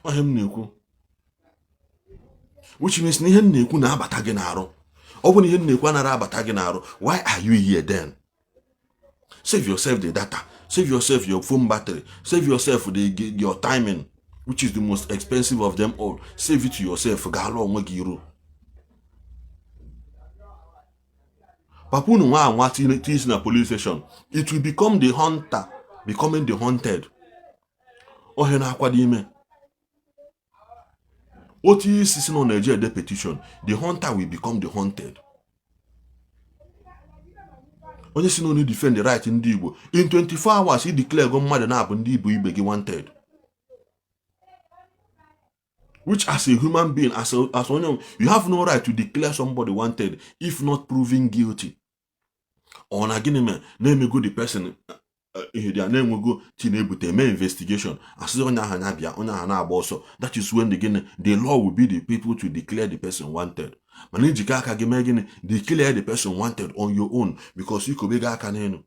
Ihe m na-ekwu, which means na ihe m na-ekwu na-abata gị n'arụ. Ọ bụ na ihe m na-ekwu anaghị abata gị n'arụ, why are you here then? Save yourself the data, save yourself your phone battery, save yourself your timing, which is the most expensive of them all. Save it to yourself. Gaala onwe gị iru. Papa unu nwa anwa tinye na police station, it will become the hunter becoming the hunted. Ohe na-akwado ime otu isi si nọ na-eje ede petition, the hunter will become the hunted. Onye si na onye defend the right ndị Igbo in 24 hours i declare go mmadụ na-abụ ndị Igbo ibe gị wanted, which as a human being, as onye, you have no right to declare somebody wanted if not proven guilty. Ọ na gịnị mere na-emego the person ihe dị a na-enwego ti na-ebute eme investigation, asị onye ahụ anya bịa, onye ahụ na-agba ọsọ. That is when the gịnị, the law will be the people to declare the person wanted. Mana ijikọ aka gị mee gịnị? Declare the person wanted on your own, because ikobe gị aka n'elu.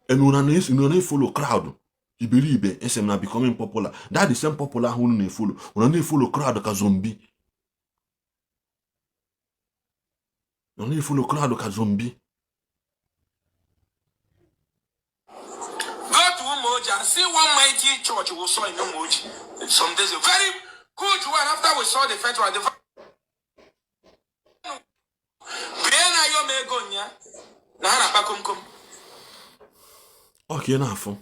Unu na-efolo crowd iberibe ese m na becoming popular. That the same popular ahụ unu na-efolo, unu na-efolo crowd ka zombie. Unu na-efolo crowd ka zombie. Go to Umuoji and see one mighty church we saw in Umuoji some days ago. Very good one. After we saw the first one, the bie na yo m ego nya na ha na-akpa komkom. Ọ ka ị na-afụ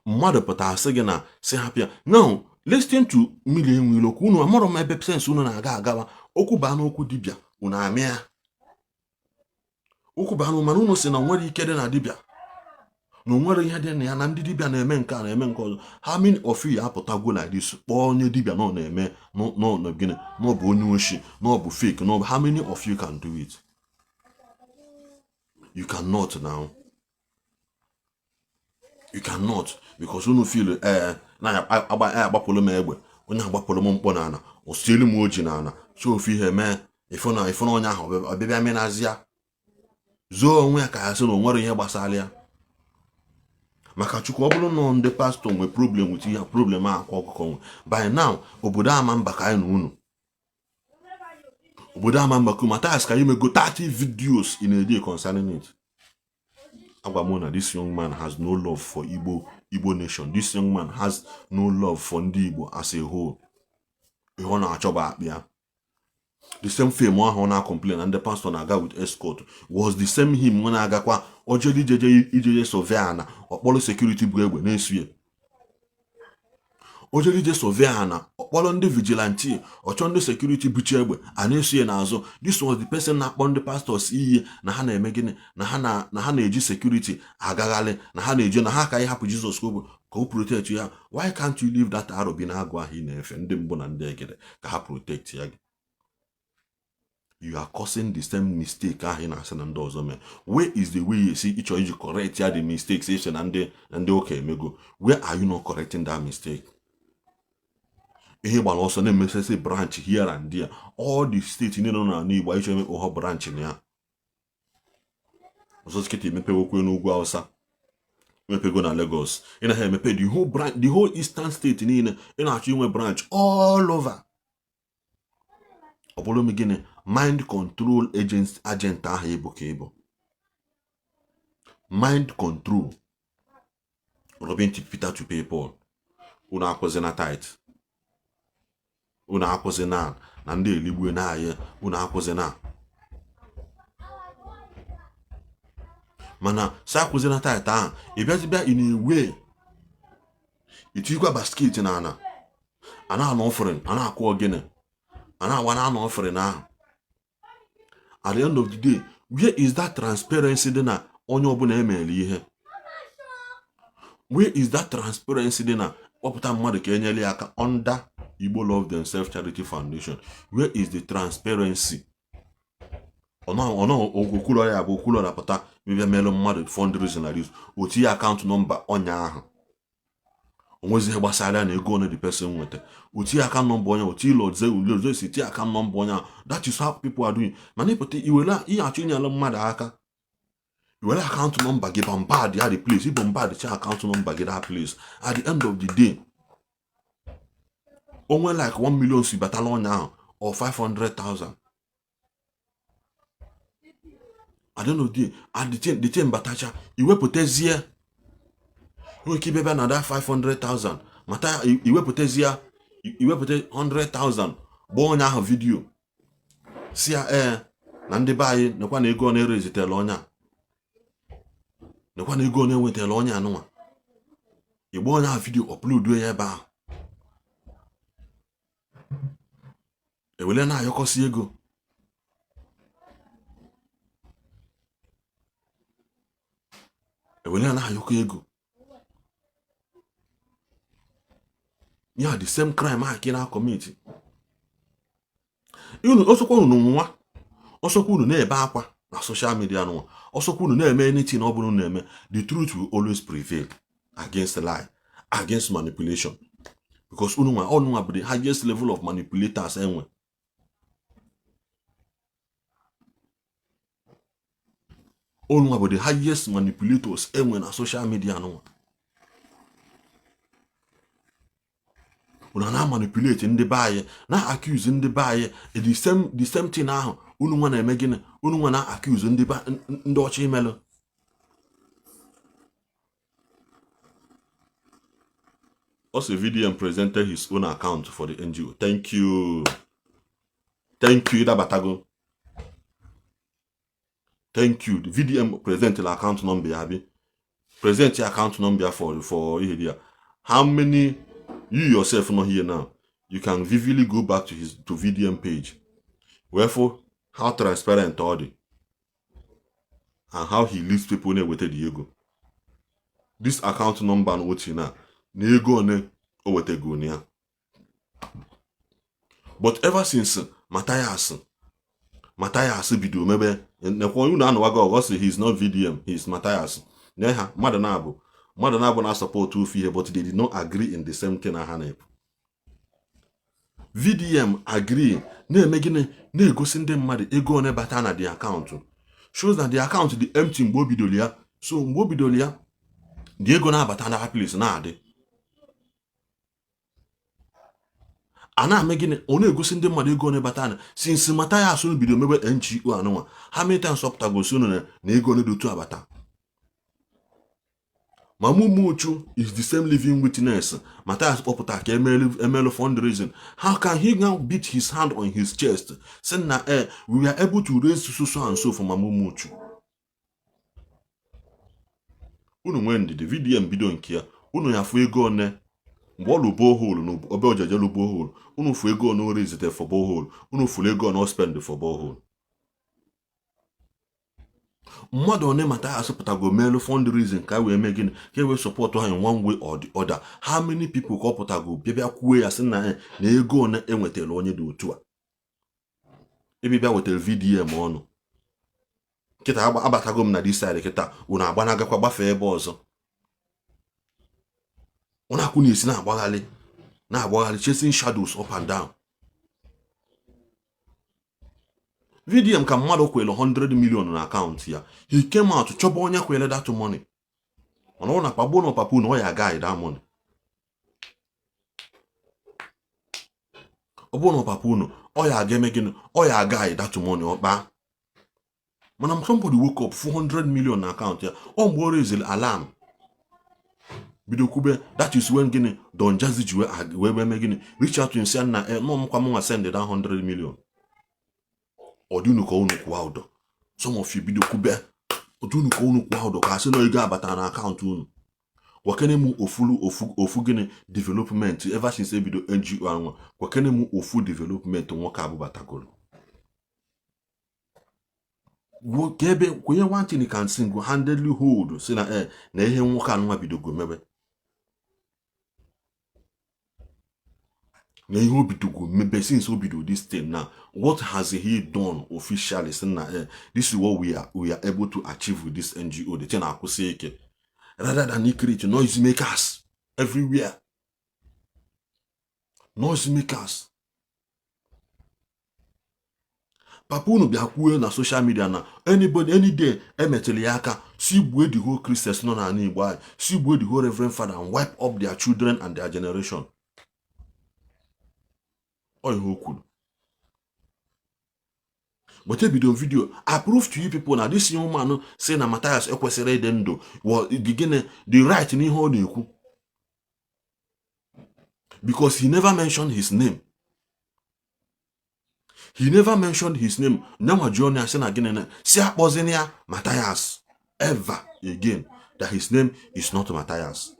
mmadụ pụtara sị gị na sị hapụ ya. Now listen to mmiri enwe okwu unu amarọ m ebe sense unu na-aga agawa. Okwu baa n'okwu dibịa unu amịa, okwu baa mana unu sị na nwere ike dị na dibịa, na onwere ihe dị na ya, na ndị dibịa na-eme nke a na-eme nke ọzọ. How many of you apụtagwo like this kpọọ onye dibịa na ọ na-eme na gịnị, na ọ bụ onye oshi, na ọ bụ fake, na ọ bụ? How many of you can do it? You cannot now. You cannot, because unu feel ee na agbapụrụ m egbe, onye agbapụrụ m mkpọ n'ala, osielu m oji n'ala, so ofu ihe mee ịfụ na onye ahụ ọbịbịa menazi ya zoo onwe ya ka ya sị na o nwere ihe gbasara ya. Maka Chukwu, ọ bụrụ na ndị pastọ nwee problem with ihe problem a akwa ọkụkọ nwe by now, obodo ama mba ka anyị na unu, obodo ama mba ka Mathias ka anyị mego 30 videos in a day concerning it. Agwa m na this young man has no love for Igbo nation. This young man has no love for ndị Igbo as a whole. Ihe ọ na-achọ bụ akpị ya. The same fame ahụ ọ na-complain na ndị pastor na-aga with escort was the same him nwe na-agakwa ojeli ijeje ijeje survey ana, ọkpọrọ security bụ egbe na-esu ya. Ojeli ije survey ana, ọkpọrọ ndị vigilante, ọchọ ndị security buchi egbe a na-eso ya n'azụ. This was the person na-akpọ ndị pastors iyi na ha na-eme gịnị, na ha na-eji security agagharị, na ha na-eji na ha ka ịhapụ Jizọs ka o protect ya. Why can't you leave that arọ bi na-agụ ahụ ị na-efe ndị mbụ na ndị egede ka ha protect ya gị? You are causing the same mistake ahụ ị na-asị na ndị ọzọ mee. Where is the way esi ịchọ iji correct ya the mistakes esi na ndị ụka emego? Where are you not correcting that mistake? Ihe gbara ọsọ na-emesasị branch here and there, all the steeti niile nọ n'ala Igbo ịchọ emepe ha branch na ya. Ọzọ skiti emepewokwe n'ugwu Hausa, emepego na Lagos, ị naghị emepe the whole branch, the whole eastern state niile ị na-achọ inwe branch all over. Ọ bụrụ m gịnị mind control agent ahụ ịbụ ka ịbụ mind control robbing Peter to pay Paul. Unu akwụzina tithe, unu akwụzina na ndị eligwe na-ayị, unu akwụzina mana sa akwụzina tithe ahụ. Ị bịazibịa ị na-ewe itikwa basket na ana a na-anọ offering, a na-akụ ogene, a na-awa na anọ offering ahụ. At the end of the day, where is that transparency dị na onye ọbụla emere ihe? Where is that transparency dị na kpọpụta mmadụ ka enyere ya aka under Igbo Love Themselves Charity Foundation? Where is the transparency? Okwulọra ya bụ okwulọra pụta bịa melụ mmadụ fundraising na this, o tinye account number ọnya ahụ, onwezi ihe gbasara ya na ego one the person nweta. O tinye account number onye, o tinye loze loze si tinye account number onye ahụ. That is how people are doing. Mana ịpụta iwere ihe achọ inyere mmadụ aka, iwere account number gị bombard ya the place, bombard cha account number gị that place. At the end of the day, onwe like 1 million si batala onye ahụ or 500,000. At the end of the day, at the thing batacha, iwepụtazie nwere ike ịbịa na that 500,000 mata iwepụtazie iwepụta 100,000 gbaa onye ahụ video si ya ee na ndị be anyị nekwa na ego ọ na-erezitela onye a, nekwa na ego ọ na-enwetala onye anụnwa. Igba onye ahụ video, upload ya ebe ahụ, ewele na-ayọkọsị ego. Ewele na-ayọkọ ego ya, the same crime ahụ ka ị na-acommit. Unu ọsọkwa unu nwa, ọsọkwa unu na-ebe akwa na social media nwa, ọsọkwa unu na-eme anything ọ bụla unu na-eme, the truth will always prevail against lie, against manipulation, because unu nwa unu nwa bụ the highest level of manipulators enwe. Unu nwa bụ the highest manipulators enwe na social media nwa. Unu na-manipulate ndị be anyị, na-accuse ndị be anyị the same thing ahụ unu nwa na-eme gịnị, unu nwa na-accuse ndị ọcha imelụ. Also, VDM presented his own account for the NGO. Thank you. Thank you, Idabatago. Thank you. The VDM presented account number, abi. Present your account number for ihe there. How many you yourself not here now? You can vividly go back to his to VDM page. Wherefore, how transparent all the and how he leads people na-eweta the ego. This account number na otu na ego one o wetego na ya. But ever since Matthias bido mebe nekwa unu anụwago ọgọ sị he is not VDM, he is Matthias. Nye ha mmadụ na-abụ Mmadụ naabọ na-asupport ofu ihe, but they did not agree in the same thing ha na-ekwu. VDM agree na-eme gịnị? Na-egosi ndị mmadụ ego one bata na the account, shows na the account dị empty mgbe o bidoro ya. So mgbe o bidoro ya, the ego na-abata na place na-adị a na-eme gịnị? Ọ na-egosi ndị mmadụ ego one bata na since Mathias bido mebe NGO anụnwa, how many times ọ pụta gosi unu na ego one dị otu abata. Mama Umuchu is the same living witness. Mathias kpọpụta ka emelu fundraising. How can he now beat his hand on his chest, sị na we were able to raise so so and so for Mama Umuchu? Unu nwee ndidi, VDM bido nke ya, unu ya fụ ego one mgbe ọ lụ borehole na obe ojeje lụ borehole, unu fụ ego one o raisete for borehole, unu fụrụ ego one o spend for borehole. Mmadụ one Mathias pụtago meelu fundraising ka wee mee gịnị? Ka e wee support ha in one way or the other. How many people ka ọ pụtago bịa kwuo ya sị na na ego one enwetara onye dị otu a? Ebe bịa wetara VDM ọnụ kịta, abatago m na this side kịta, unu agbanagakwa gbafee ebe ọzọ. Unu akwụ na-esi na-agbagharị na-agbagharị, chasing shadows up and down. VDM ka mmadụ kwere 100 million na akaụntụ ya, he came out chọba onye kwere that money. Mana ọ na-akpagbuo na ọpapụ na ọ ya aga that money. Ọ bụrụ na ọpapa unu, ọ ya aga eme gịnị? Ọ ya aga that money ọkpa. Mana somebody woke up 400 million na akaụntụ ya, ọ mgbe o raisiri alarm bido kwube. That is when gịnị Don Jazzy ji wee wee mee gịnị? Reach out to him, sị na nọ mkwa mụnwa send that 100 million. Ọ dị unu ka unu kwụwa ụdọ. Some of you bido kwube, ọ dị unu ka unu kwụwa ụdọ, ka asị na ego abata na akaụntụ unu. Gwakene m ofulu ofu ofu gịnị development ever since ebido NGO anwa. Gwakene m ofu development nwoke abụbatagoro ka ebe kwenye. One thing you can single handedly hold, si na na ihe nwoke anụnwa bidogo mebe, na ihe o bidogo mebe since o bido this thing now, what has he done officially? Si na this is what we are able to achieve with this NGO. The thing akwụsị ike rather than create noise makers everywhere, noise makers. Papa unu bịa kwuo na social media na anybody any day emetụrụ ya aka, si gbue the whole Christians nọ n'ala Igbo anyị, si gbue the whole Reverend Father and wipe up their children and their generation. Ọ ihe o kwuru. But ebido video, I prove to you people na this young man say na Mathias ekwesịrị ịdị ndụ gịnị the right n'ihe ọ na-ekwu, because he never mentioned his name. He never mentioned his name. Nyanwa ji ọnụ ya sị na gịnị na si akpọzina ya Mathias ever again, that his name is not Mathias.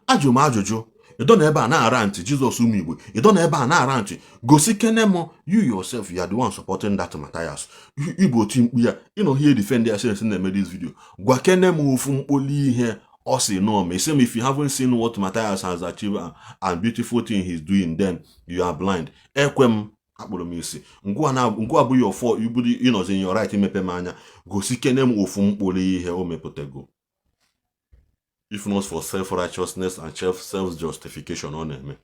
Ajụ m ajụjụ, ịdọ na ebe a na-ara ntị Jizọs ụmụ Igbo, ịdọ na ebe a na-ara ntị gosi kene m you yourself, you are the one supporting that Mathias. Ịbụ oti mkpu ya, ịnọ here defend ya since na-eme this video. Gwa kene m ofu mkpoli ihe ọ sị no ma isi m, if you haven't seen what Mathias has achieved and beautiful thing he's doing, then you are blind. Ekwe m akpụrụ m isi ngwa abụghị ọfọ ibudu ịnọzi in your right imepe m anya. Gosi kene m ofu mkpụrụ ihe o mepụtago, if not for self-righteousness and self-justification ọ na-eme.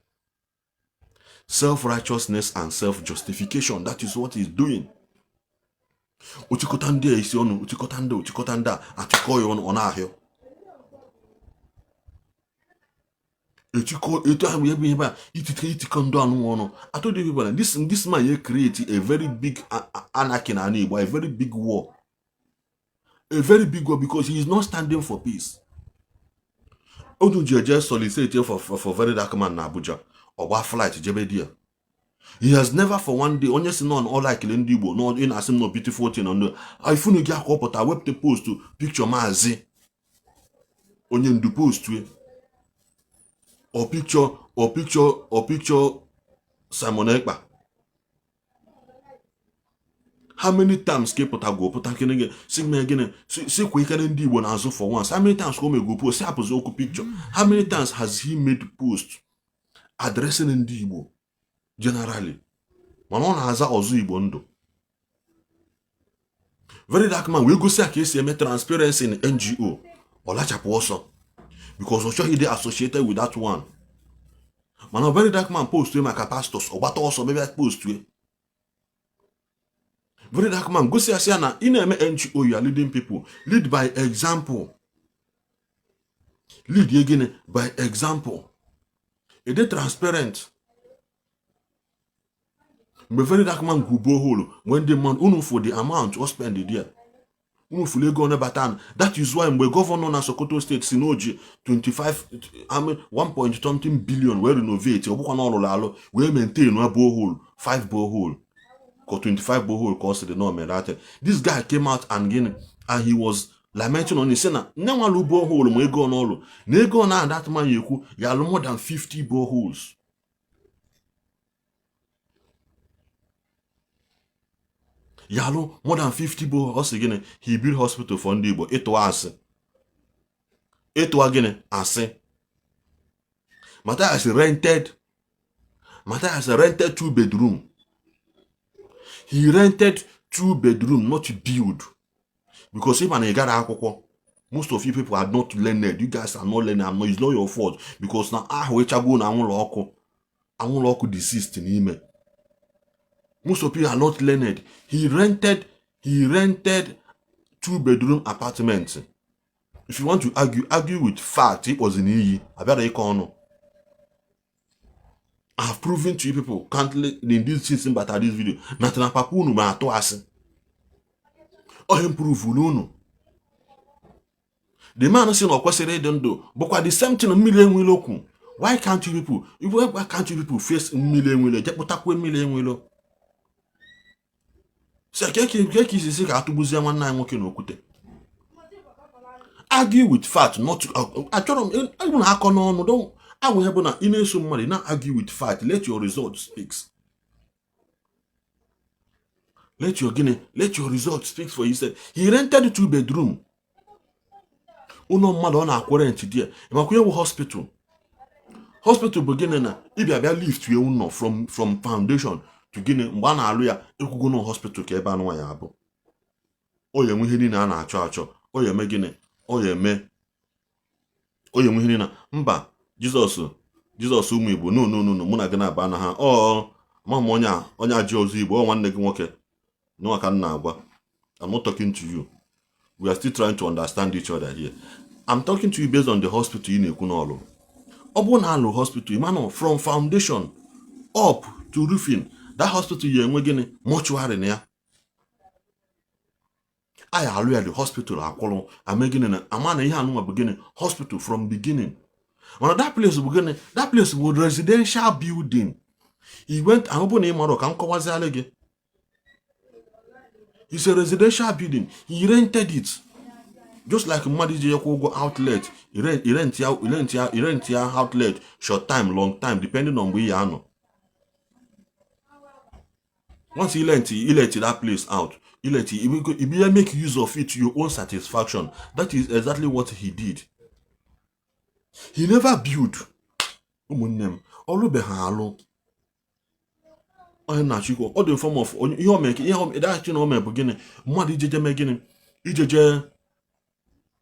Self-righteousness and self-justification, that is what he's doing. Ochikọta ndị a isi ọnụ, ochikọta ndị ochikọta ndị a achịkọ ya ọnụ, ọ na-ahịọ echikọ etu ahụ ebe ihe a itite itikọ ndị anụ ọnụ. I told you people that this man here create a very big anarchy na Igbo, a very big war, a very big war, because he is not standing for peace. Otu ji eje solicit for very dark man na Abuja, ọ gba flight jebe di ya. He has never for one day onye si nọ ọ likele ndị Igbo na ị na-asị m no beautiful thing on ifunu gị aka ọ pụta wepụta post picture maazị onye ndu post or picture or picture or picture Simon Ekpa. How many times ka ị pụtago pụta kene gị si mee gịnị si kwa ikene ndị Igbo n'azụ for once? How many times ka o mego post si hapụzi okwu picture? How many times has he made post addressing ndị Igbo generally? Mana ọ na-aza ọzọ Igbo ndụ. Very Dark Man wee gosi ya ka esi eme transparency in NGO. Ọ lachapụ ọsọ because ọ chọghị ịdị associated with that one. Mana Very Dark Man post maka pastors, ọ gbata ọsọ bịa post. Very Dark Man gosi ya sị ya na ị na-eme NGO, you are leading people, lead by example. Lead ye gịnị? By example. Ịdị transparent. Mgbe Very Dark Man gwu borehole, mgbe ndị mmadụ unu for the amount o spend there, unu fụrụ ego one bata. That is why mgbe governor na Sokoto State si na o ji 25, I mean, 1 point something billion wee renovate, ọ bụkwa na ọ lụrụ alụ, wee maintain a borehole, 5 borehole ka 25 borehole ka ọ sịrị na o mere ate. This guy came out and gịnị? And he was lamenting on it, sị na nne nwalụ borehole ma ego n'ọlụ na ego na that man ya ekwu ya alụ more than 50 boreholes. Ya alụ more than 50 borehole. Ọ sị gịnị? He build hospital for ndị Igbo. Ịtụwa asị, ịtụwa gịnị? Asị. Matthias rented two bedroom. He rented two bedroom, not build, because if na ị gara akwụkwọ, most of you people are not learned. You guys are not learned. I'm not, it's not your fault, because na ahụ ịchagwo na anwụrụ ọkụ, anwụrụ ọkụ desist n'ime. Most of you are not learned. He rented two bedroom apartment. If you want to argue, argue with fact. Ịkpọzi n'iyi abịara ịkọ ọnụ. I have proven to you people countless in this season bata this video na na papa unu ma atụ asị. Ọ improve unu. The man sị na ọ kwesịrị ịdị ndụ bụkwa the same thing Mmiri Enweilo okwu. Why can't you people, why can't you people face Mmiri Enweilo? Jepụtakwa Mmiri Enweilo si ka ka isi ka atụgbuzie nwanne anyị nwoke na okwute. Argue with fact, not achọrọ m ịbụ na akọ n'ọnụ. Don't agwụ ihe bụ na ị na-eso mmadụ na argue with fact. Let your result speaks. Let your gịnị? Let your result speak for yourself. He rented two bedroom, ụlọ mmadụ ọ na-akwụ rent dị ya. Makwa ihe bụ hospital? Hospital bụ gịnị? Na ịbịa bịa lift wee ụlọ from foundation to gịnị? Mgbe a na-alụ ya, ekwugo na hospital ka ebe anụnwa ya abụ. Ọ ya enwe ihe niile a na-achọ achọ. Ọ ya eme gịnị? Ọ ya eme, ọ ya enwe ihe niile. Mba, Jizọs, Jizọs ụmụ Igbo, no, no, no, no. Mụ na gị na-aba na ha ọ ma m onye a, onye a ji ozu Igbo, ọ nwanne gị nwoke nwa ka m na-agwa. I'm not talking to you. We are still trying to understand each other here. I'm talking to you based on the hospital ị na-ekwu n'ọlụ. Ọ bụrụ na alụ hospital, ịma nọ from foundation up to roofing, that hospital ya enwe gịnị? Mortuary na ya. A ya alụ ya, the hospital akwụrụ ame gịnị? Na ama na ihe anụnwa bụ gịnị? Hospital from beginning. Mana that place bụ gịnị? That place bụ residential building. He went ahụ bụ na ị mara ka m kọwazialụ gị. It's a residential building. He rented it just like mmadụ iji kwụ ụgwọ outlet. Irent ya, irent ya, irent ya outlet, short time, long time, depending on mgbe ị ya anọ. Once you let that place out, you let you make use of it to your own satisfaction. That is exactly what he did. He never build. Ụmụnne m, ọlụbeghị alụ onye na-achịkwa ọ dị form of ihe o mere. Ihe dachi na o mere bụ gịnị? Mmadụ ijeje mee gịnị? Ijeje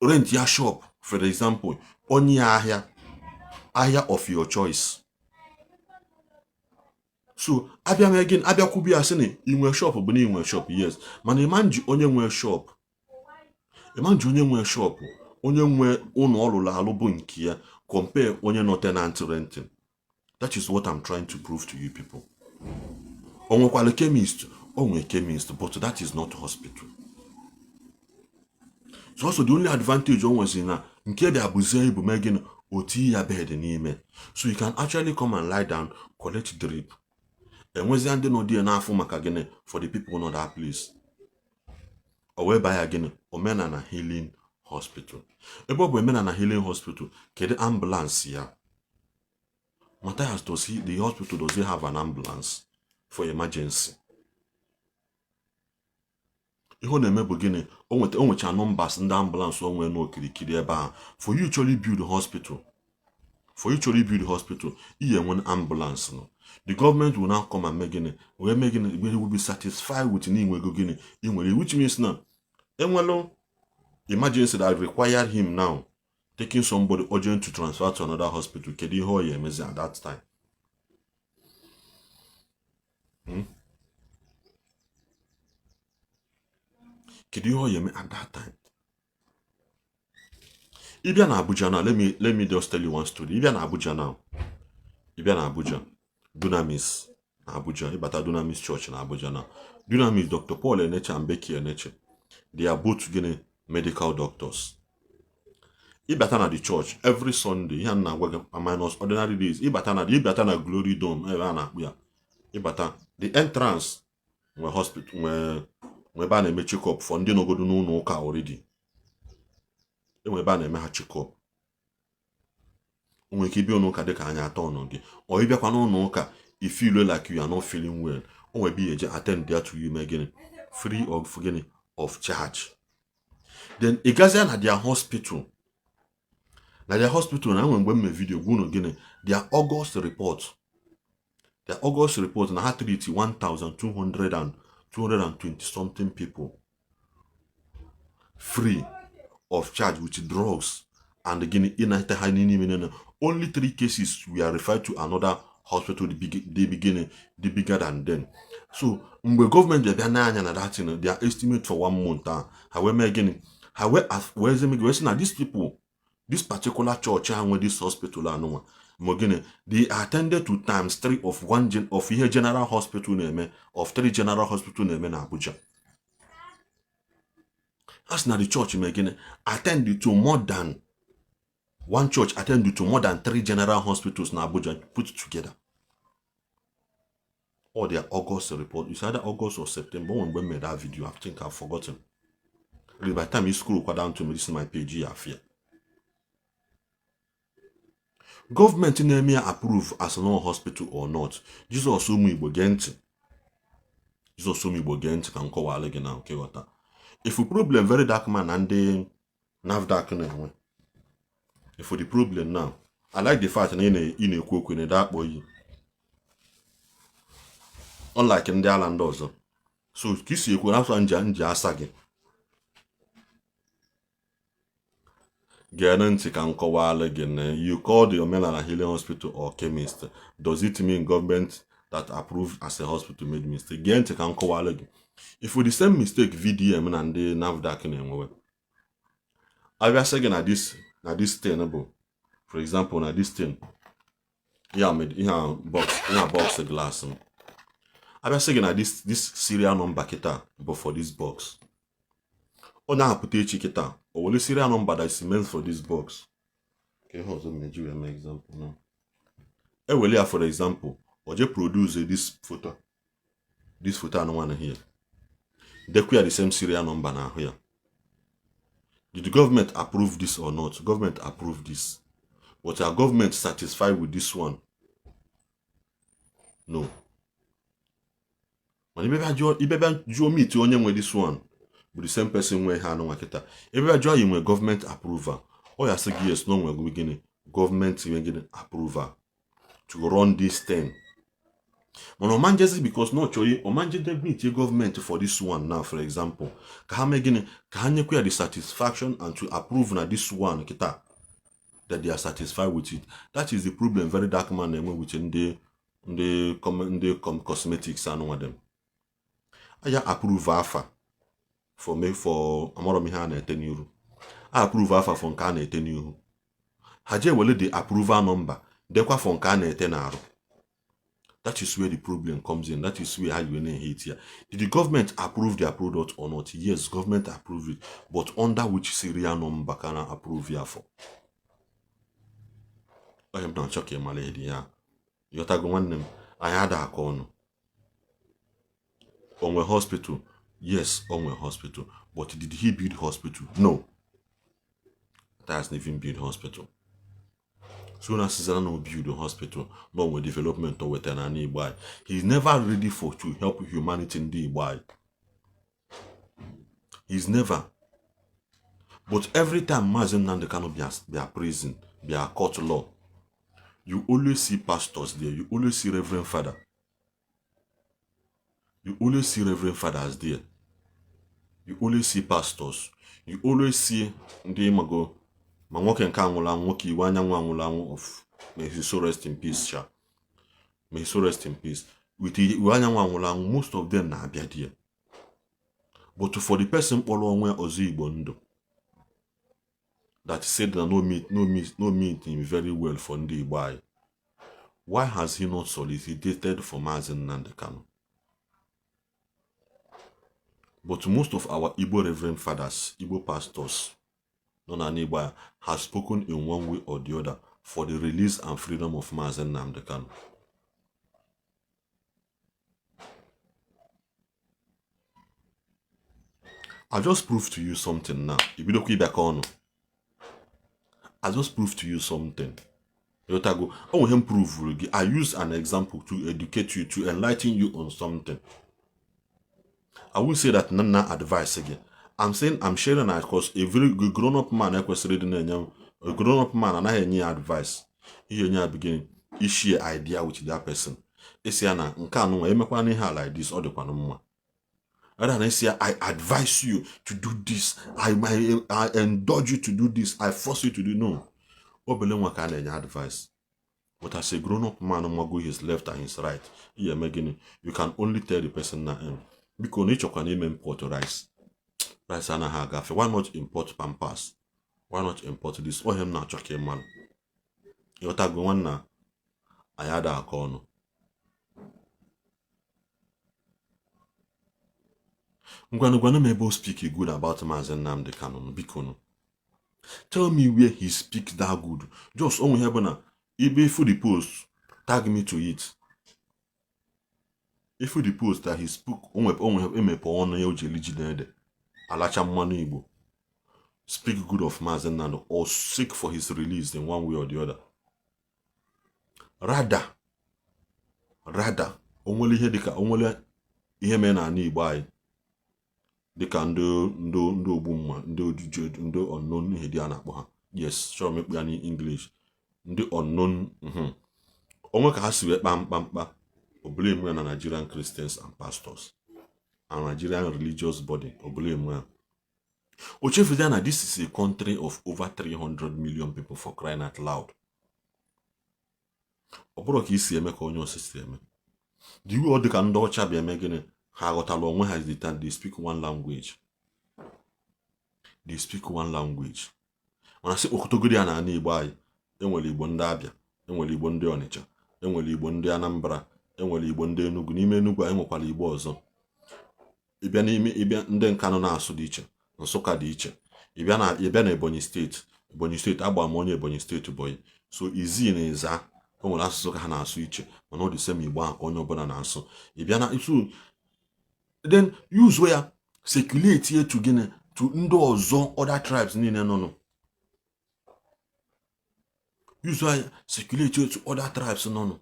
rent ya shop, for example, onye ya ahịa, ahịa of your choice. So abịa mee gịnị? Abịa kwubi ya sị na inwe shop bụ na inwe shop, yes, mana ịma nji onye nwe shop, ịma nji onye nwe shop, onye nwe ụlọ ọ lụrụ alụ bụ nke ya, compare onye nọ tenant renting. That is what I'm trying to prove to you people. O nwekwara chemist? O nwere chemist, but that is not hospital. So also the only advantage o nwezi na nke bịa bụzie ibu mee gịnị? O tinye ya bed n'ime, so you can actually come and lie down, collect drip. Enwezia ndị nọ die n'afọ maka gịnị? For the people nọ that place. O wee baa ya gịnị? Omenala Healing Hospital. Ebe ọ bụ Omenala Healing Hospital, kedu ambulance ya? Matthias, does he, the hospital, does he have an ambulance for emergency? Ihe ọ na-eme bụ gịnị? O nweta, o nwecha numbers ndị ambulance o nwee n'okirikiri ebe ahụ. For you chọrọ build hospital, for you chọrọ build hospital, ihe enwe ambulance nọ. The government will now come and mee gịnị? Wee mee gịnị? We will be satisfied with na inwego gịnị? Ị nwere, which means na Enwelu emergency that required him now taking somebody urgent to transfer to another hospital, kedu ihe ọ ya emezi at that time? Kedu ihe ọ ya eme at that time? Ị bịa na Abuja now, let me just tell you one story. Ị bịa na Abuja now, ị bịa na Abuja, Dunamis na Abuja, ịbata Dunamis Church na Abuja now, Dunamis, Dr. Paul Enenche and Becky Enenche, they are both gịnị? Medical doctors. Ịbata na the church every Sunday, ihe a na-agwa gị minus ordinary days, ịbata na Glory Dome ebe a na-akpụ ya, ịbata the entrance nwe hospital, nwe ebe a na-eme check-up for ndị nọgodo n'ụlọ ụka already. Enwe ebe a na-eme ha check-up. O nwere ike ịbịa ụlọ ụka dịka anya atọ ọnụ gị, ọ ịbịakwa n'ụlọ ụka, you feel like you are not feeling well, o nwere ebe ị eje attend there to you, mee gịnị? Free of gịnị? Of charge. Then ị gazie na their hospital, na enwe mgbe m mee video gwa unu gịnị? Their August report, their August report na ha treat 1200 and 220 something people free of charge with drugs and gịnị ịnata ha n'ime nene. Only three cases were referred to another hospital, the big, the beginning, the bigger than them. So mgbe gọọmenti bịa n'anya na that thing, their estimate for one month a, ha wee mee gịnị? Ha wee wee sị na these people, this particular church ha nwe this hospital anụnwa ma gịnị, they attended to times three of one gen of ihe general hospital na-eme, of three general hospital na-eme na Abuja. A sị na the church mee gịnị? Attend to more than one church, attend to more than three general hospitals na Abuja put together. All their August report, it's either August or September when we made that video. I think I've forgotten. By the time you scroll down to me, this is my page ya afia. Gọọmenti na-eme ya approve as no hospital or not. Jizọs ụmụ Igbo, gee ntị. Jizọs ụmụ Igbo, gee ntị ka m kọwalụ gị na nke ghọta. If problem Very Dark Man na ndị NAFDAC na-enwe, if the problem now, I like the fact na ị na-ekwu okwu na ede akpọ iyi, unlike ndị ala ndị ọzọ. So ka isi ekwu n'afọ nji nji asa gị, gee ntị ka m kọwalụ gị na you call the Omenala Healing Hospital or chemist, does it mean government that approved as a hospital made mistake? Gee ntị ka m kọwalụ gị. If the same mistake VDM na ndị NAFDAC na-enwewe, abịa sị gị na this thing bụ, for example, na this thing ya, ihe a box, ihe a box glass m, abịa sị gị na this serial number kịta bụ for this box, onye ahụ pụta echi kịta, o were serial number that is meant for this box, ka ihe ọzọ m eji wee mee example now, ewele ya for example, o je produce this photo, this photo anụnwanụ here, dekwa ya the same serial number n'ahụ ya. Did the government approve this or not? Government approve this, but are government satisfied with this one? No. Mana ibebe jụọ meet onye nwe this one bụ the same person nwe ha anụnwa kịta, ebe jụọ ya nwe gọọmenti approval, ọ ya sị gị yes, na o nwere gịnị? Gọọmenti nwe gịnị? Approval to run this thing. Mana ọmanjezi because na ọ chọrọ ọmanje meet gọọmenti for this one now, for example, ka ha mee gịnị? Ka ha nyekwa ya the satisfaction and to approve na this one kịta that they are satisfied with it. That is the problem Very Dark Man na-enwe with ndị cosmetics anụnwa dem aya approve afa for me, for amarọ m ihe a na-ete n'iru, a approve afa for nke a na-ete n'ihu, ha jee wele the approval number dekwa for nke a na-ete n'arụ. That is where the problem comes in. That is where ha ji na-ehate ya. Did the government approve their product or not? Yes, government approve it, but under which serial number ka na approve ya for? Onye m na-achọ ka ị mara ihe dị ya. Ịghọtago, nwanne m? Anyị ada akọ ọnụ. Onwe hospital? Yes, onwe hospital, but did he build hospital? No, that's even build hospital. So na asịzara na o build hospital na onwe development o wetara n'ala Igbo anyị, he is never ready for to help humanity. Ndị Igbo anyị, he is never. But every time Maazị Nnamdi Kanu bịa prison, bịa court law, you always see pastors there, you always see reverend father, you always see reverend fathers there. You always see pastors, you always see ndị ịmago ma nwoke nke anwụrụ anwụ, nwoke Iwuanyanwu anwụrụ anwụ of may his soul rest in peace sha, may his soul rest in peace. With Iwuanyanwu anwụrụ anwụ, most of them na-abịa there. But for the person kpọrọ onwe ọzọ Igbo ndụ that said na no meet no meet no meet him very well for ndị Igbo anyị, why has he not solicited for Mazi Nnamdi Kanu? But most of our Igbo reverend fathers, Igbo pastors nọ na Igbo anyị has spoken in one way or the other for the release and freedom of Mazi Nnamdi Kanu. I just proved to you something now. Ibidokwa ịbịa ka ọnụ. I just proved to you something. Yotago, o nwere m prove gị. I use an example to educate you, to enlighten you on something. I won't say that nna advice gị. I'm saying I'm sharing that because a very good grown-up man ekwesịrị ịdị na-enye a grown-up man anaghị enye ya advice. Ihe enye ya begin ishare idea with that person. Isi ya na nke anụnwa emekwana ihe a like this, ọ dịkwanụ mma. Rather than say, I advise you to do this, I indulge you to do this, I force you to do. No. Obele nwa ka a na-enye advice. But as a grown-up man mago his left and his right, ihe eme gịnị? You can only tell the person na biko na ịchọkwa na ime import rice. Rice anaghị agafe. Why not import pampers? Why not import this? Ohe m na-achọ ka ị mara. Ịghọtago nwanna anyị ada akọ ọnụ. Ngwanụ gwanụ m ebe o speak good about Maazị Nnamdi Kanu, biko nụ. Tell me where he speaks that good. Just onwe ihe bụ na ibe ifu the post, tag me to it. Ifu the post that he spoke, onwe onwe emepe ọnụ ya o ji eli ji na ede alacha mmanụ Igbo. Speak good of Maazị Nnamdi or seek for his release in one way or the other. Rather, rather, onwere ihe dịka onwere ihe mere n'ala Igbo anyị dịka ndị ndị ndị ogbu mma ndị ojiji ndị unknown ihe dị a na-akpọ ha, yes, chọrọ m ịkpọ ya n'English, ndị unknown onwe ka ha si wee kpaa mkpamkpa o blame ya na Nigerian Christians and pastors and Nigerian religious body, o blame ya. O chefuzie na this is a country of over 300 million people, for crying out loud. Ọ bụrụ ka isi eme ka onye osisi eme the way ọ dị ka ndị ọcha bịa eme gịnị, ha aghọtala onwe ha. The time they speak one language, they speak one language. Mana sị kpọkọtagoro ya n'ala Igbo anyị, enwere Igbo ndị Abịa, enwere Igbo ndị Ọnịcha, enwere Igbo ndị Anambra, enwere Igbo ndị Enugu. N'ime Enugu anyị nwekwara Igbo ọzọ. Ịbịa n'ime ịbịa ndị Nkanụ na-asụ dị iche, Nsụka dị iche. Ịbịa na Ebonyi steeti, Ebonyi steeti agba m onye Ebonyi steeti boy, so izi na ịza o nwere asụsụ ka ha na-asụ iche, mana ọ dị same Igbo ahụ ka onye ọbụla na-asụ. Ịbịa na so then use ya circulate ya to gịnị, to ndị ọzọ, other tribes niile nọ nụ. Use ya circulate ya to other tribes nọ nụ.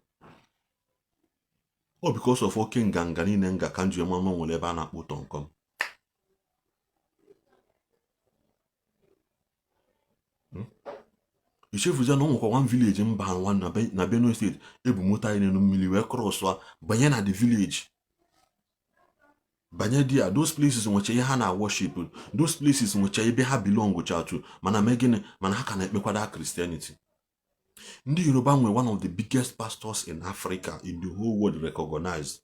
Ọ because of oke nganga niile nga ka m ji ema nwere ebe a na-akpọ ụtọ. Ichefuzie na o nwekwa one village mba nwa na Benue steeti ebu moto anyị n'elu mmiri wee cross banye na the village, banye there. Those places nwecha ihe ha na worship, those places nwecha ebe ha belong cha to, mana mee gịnị, mana ha ka na-ekpekwada Christianity. Ndị Yoruba nwe one of the biggest pastors in Africa, in the whole world recognized.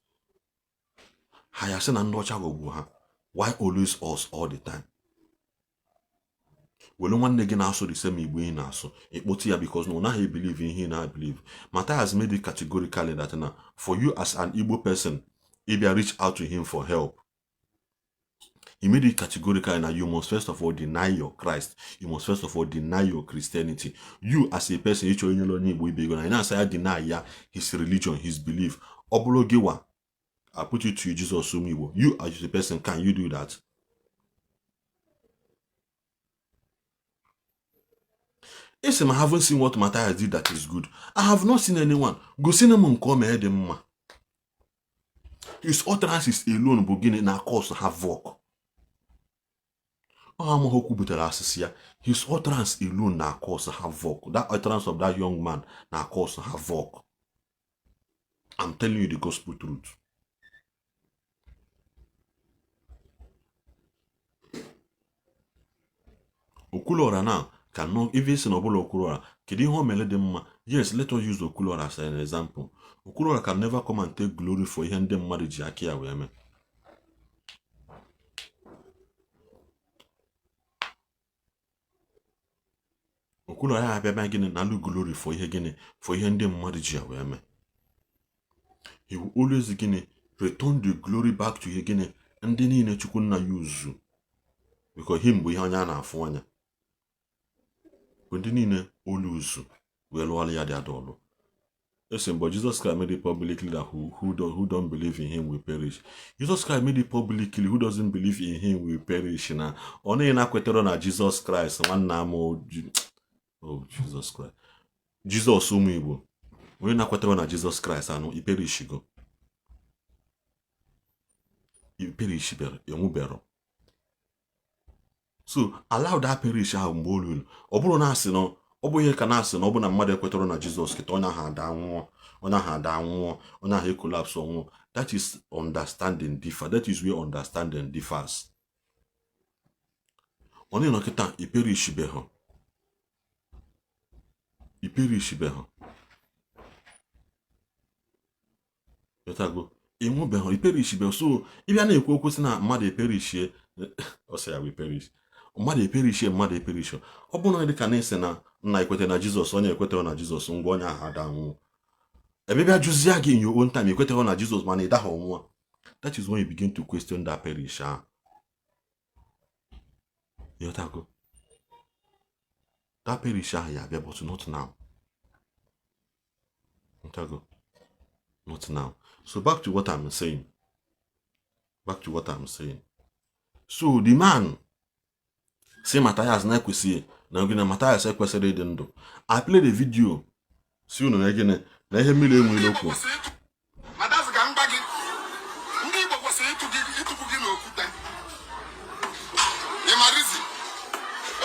Ha ya sị na ndị ọcha ghọgbu ha. Why always us all the time? Were nwanne gị na-asụ the same Igbo ị na-asụ, ịkpọtụ ya because na ọ naghị ebelieve ihe ị na-ebelieve. Matthias made it categorically that na for you as an Igbo person ịbịa reach out to him for help, he made it categorically na you must first of all deny your Christ, you must first of all deny your Christianity. You as a person ịchọ inyere onye Igbo ibe ego na ị na-asa ya deny ya his religion, his belief. Ọ bụrụ gị wa, I put it to you, Jesus ụmụ Igbo, you as a person, can you do that? Isi m haven't seen what Matthias did that is good. I have not seen anyone. Gosi m nke o mee dị mma. His utterances alone bụ gịnị na cause havoc. Ọ amaghị okwu butere asịsị ya. His utterance alone na cause havoc. That utterance of that young man na cause havoc. I'm telling you the gospel truth. Okwuluora now cannot even si na ọbụla Okwuluora kedu ihe o mere dị mma. Yes, let us use Okwuluora as an example. Okwuluora can never come and take glory for ihe ndị mmadụ ji aka ya wee mee. Okwuluora ya abịa bịa gịnị nalụ glory for ihe gịnị for ihe ndị mmadụ ji ya wee mee. He will always gịnị return the glory back to ihe gịnị ndị niile Chukwu nna ya uzu, because him bụ ihe onye a na-afụ anya bụ ndị niile olu uzu wee lụọla ya dị ada ọlụ. Esi mgbe Jesus Christ made it publicly that who don't believe in him will perish. Jesus Christ made it publicly who doesn't believe in him will perish. Na ọ naghị na-kwetara na Jesus Christ nwanna m, oh Jesus Christ, Jesus ụmụ Igbo, onye na-kwetara na Jesus Christ anụ iperishigo, iperishibere, enwubero. So allow that perish ahụ mgbe olu elu. Ọ bụrụ na asị na ọ bụ ihe ka na-asị na ọ bụ na mmadụ ekwetara na Jizọs kịta, onye ahụ ada nwụọ, onye ahụ ada nwụọ, onye ahụ ecollapse nwụọ. That is understanding differ. That is where understanding differs. Ọ na-enọ kịta iperishibeghị, iperishibeghị, ịtago ịnwụbeghị, iperishibeghị. So ịbịa na-ekwu okwu sị na mmadụ eperishie, ọ sị ya we perish, mmadụ eperishie, mmadụ eperishie. Ọ bụrụ na dịka na-esi na nna ekwete na Jizọs, onye ekwetara na Jizọs ngwa onye ahụ ada nwụọ, ebe bịa jụzie gị in your own time ekwetara na Jizọs mana ị daghị ọnwụọ, that is when you begin to question that perish ahụ. Ịghọtago? That perish ahụ ya abịa, but not now. Ịghọtago? Not now. So back to what I'm saying. Back to what I'm saying. So the man si Matthias na ekwesịghị na gịnị, Matthias ekwesịrị ịdị ndụ. I played a video si unu na gịnị na ihe mmiri enweghị okwu. Ndị Igbo kwesịrị ịtụpụ gị n'okwute. Ị marizi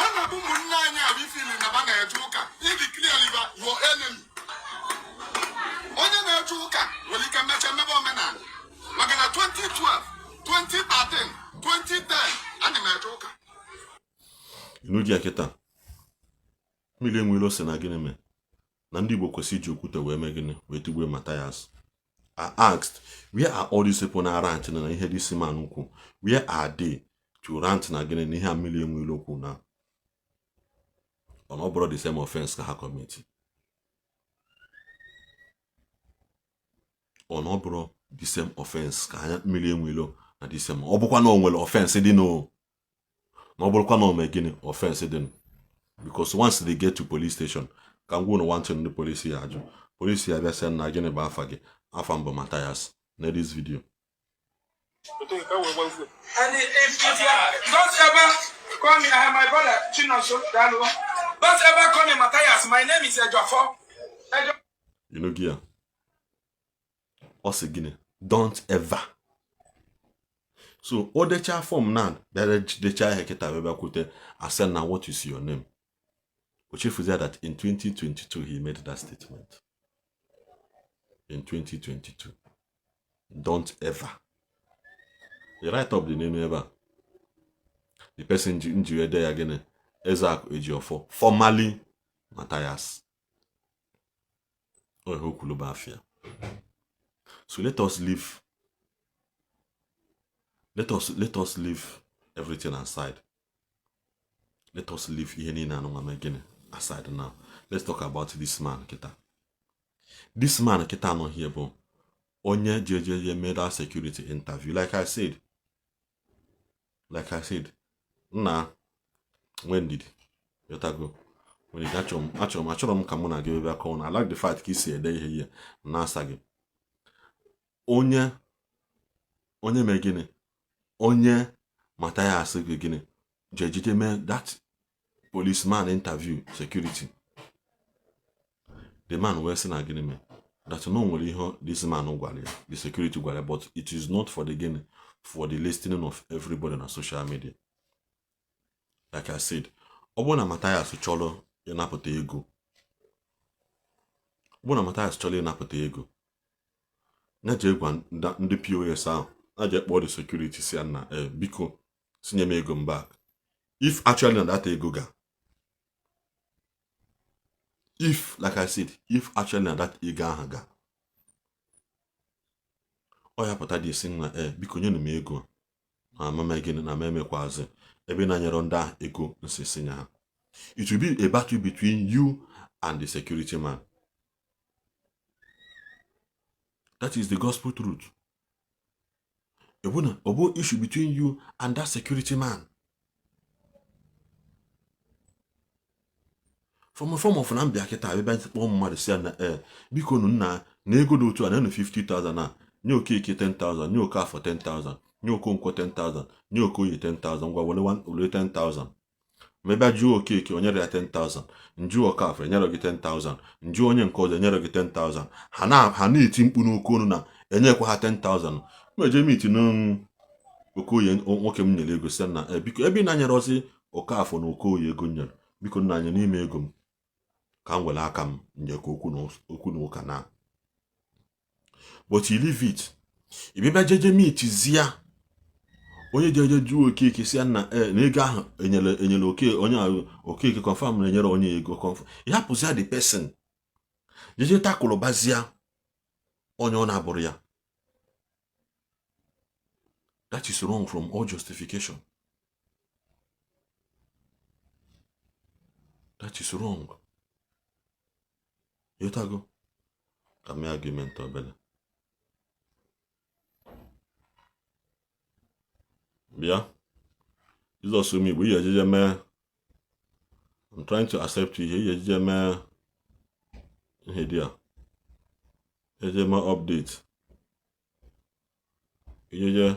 ọ na-abụ ụmụnne anyị abụ ifili na ba na-eje ụka ịdị clearly ba your enemy. Onye na-eje ụka nwere ike mmeche mmebe omenala maka na 2012, 2013, 2010 ana m eje ụka. Ịnụ ya kịta mmiri enwere ose na gịnị mee na ndị Igbo kwesịrị iji okwute wee mee gịnị wee tụgbuo Matthias. I asked, where are all these people na rant na ihe this man kwu? Where are they to rant na gịnị na ihe a mmiri enwere okwu na ọ bụrụ the same offense ka ha commit? Ọ na ọ bụrụ the same offense ka anya mmiri enwelo na the same, ọ bụkwa na o nwere offense dị no, na ọ bụrụkwa na o mee gịnị offense dị no, because once they get to police station, ka m gwa unu one thing, ndị polisi ya ajụ, polisi ya bịa sị na gịnị bụ afa gị? Afa m bụ Matthias. Na this video. And if you are, don't ever call me, my brother Chinonso Dalo. Don't ever call me Matthias. My name is Ejiofor. Ejo You know gị ya ọ sị gịnị? Don't ever. So o dechaa form na bịara dechaa ihe kịta bịa bịakwute asị na what is your name? O chefuzie that in 2022 he made that statement. In 2022, don't ever. The write up dị n'elu ebe a, the person nji ede ya gịnị, Ezeaku Ejiofor, formerly Matthias. Ọ ihe o kwuru bụ afịa. So let us leave everything aside. Let us leave ihe niile anụnwa mee gịnị aside now. Let's talk about this man kịta. This man kịta nọ here bụ onye jeje mee that security interview. Like I said, nna, nwee ndidi, yotago, nwee ndidi. Achọrọ m ka mụ na gị bịa kọọ na I like the fact ka i si ede ihe ihe na-asa gị. Onye mee gịnị, onye Matthias gị gịnị jejije mee that policeman interview security, the man wee sị na gịnị mee that no nwere ihe this man gwara ya, the security gwara ya, but it is not for the gịnị, for the listening of everybody na social media. Like I said, ọ bụrụ na Matthias chọrọ ịnapụta ego, ọ bụrụ na Matthias chọrọ ịnapụta ego, ya jee gwa ndị POS ahụ, ya jee kpọọ the security si ya na biko sinye m ego m back. If actually na that ego ga If, like I said, if actually na that ego ahụ ga ọ ya pụta dị esi na e biko nyenụ m ego na amama gịnị na m emekwazi ebe na-anyere ndị ahụ ego nsisi nya ha. It will be a battle between you and the security man. That is the gospel truth. Ọ bụ issue between you and that security man. From a form of na mbịa kịta ebe anyị kpọọ mmadụ si ya na ee biko nụ nna na ego dị otu a na 50,000 a nye Okeke 10,000, nye Okafọ 10,000, nye Okonkwo 10,000, nye Okoye 10,000, ngwa were 10,000. Ma ebe jụọ Okeke o nyere ya 10,000, njụ Okafọ enyere gị 10,000, njụ onye nke ọzọ enyere gị 10,000, ha na-eti mkpu n'oke onu na enyekwa ha 10,000. Ma eje meet Okoye nwoke m nyere ego sị na biko ebe ị na-anyere ozi Okafọ na Okoye ego nyere, biko nna anyị n'ime ego m ka m were aka m nye ka okwu na ụka na. But you leave it, ị bịa jeje meetizie onye jeje jụọ Okeke si ya na na ego ahụ enyere enyere oke onye ahụ. Okeke confirm na enyere onye ego confirm. Ị hapụzia the person jeje takụlụbazia onye ọ na-abụrụ ya. That is wrong from all justification. That is wrong. Ịghọtago? Ka mee argument obere. Bịa Jizọs ụmụ Igbo, ihe ejije mee, I'm trying to accept ihe ihe ejije mee ihe dị a eje mee update ejeje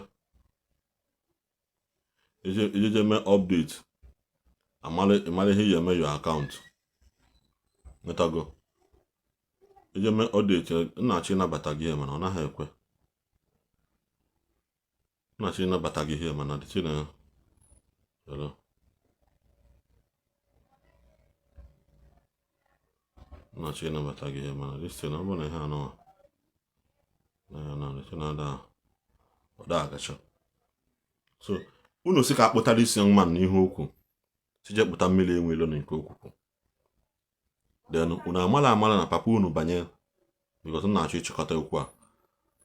mee update amara ihe eme your account nwetago eje mee update. Nna-achọ ịnabata gị mana ọ naghị ekwe. Nna-achọ ịnabata gị ihe mana dịtị na hello. Nna-achọ ịnabata gị ihe mana dịtị na ọ bụrụ na ihe anọ na ya na dịtị na ada ọ da agacha. So unu sị ka akpụtara isi young man n'ihe okwu si je kpụta mmiri enwe ilo na nke okwukwu, then unu amala amala na papa unu banye, because m na-achọ ịchịkọta okwu a.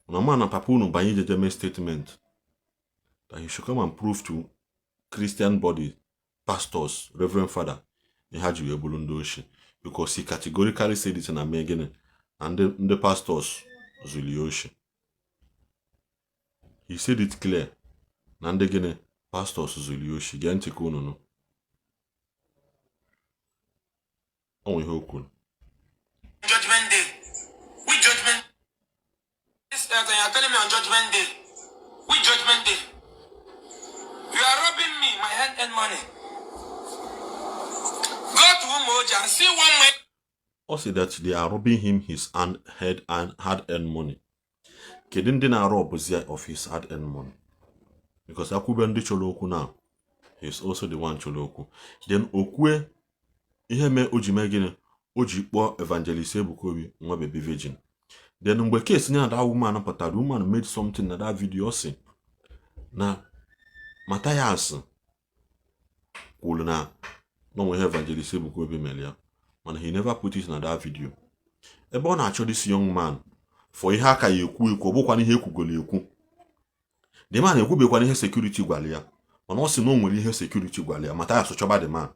Unu amala na papa unu banye ijeje mee statement that he should come and prove to Christian body, pastors, reverend father, ihe ha ji wee bụrụ ndị oshi, because he categorically said it na mee gịnị na ndị pastors zuru ya oshi. He said it clear na ndị gịnị pastors zuru ya oshi. Gee ntị ka unu nụ o nwe ihe o kwuru. Judgment day. Which judgment? This earth, and you are telling me on judgment day. Which judgment day? You are robbing me, my hand-earned money. Go to Umoja and see one man. Ọ sị that they are robbing him his head and hard-earned money. Kedu ndị na-arọbụzi ya of his hard-earned money? Because akwụbe ndị chọrọ okwu now, he is also the one chọrọ okwu. Then okwue ihe mee o ji mee gịnị o ji kpọọ Evangelist Ebuka Obi nwa baby virgin. Then mgbe case ya na that woman pụtara, the woman made something na that video. Ọ sị na Mathias kwuru na onwe ihe Evangelist Ebuka Obi mere ya, mana he never put it na that video. Ebe ọ na-achọ this young man for ihe aka ya ekwu ekwu, ọ bụkwana ihe ekwugoro ekwu. The man ekwubekwana ihe security gwara ya, mana ọ sị na o nwere ihe security gwara ya. Mathias chọba the man.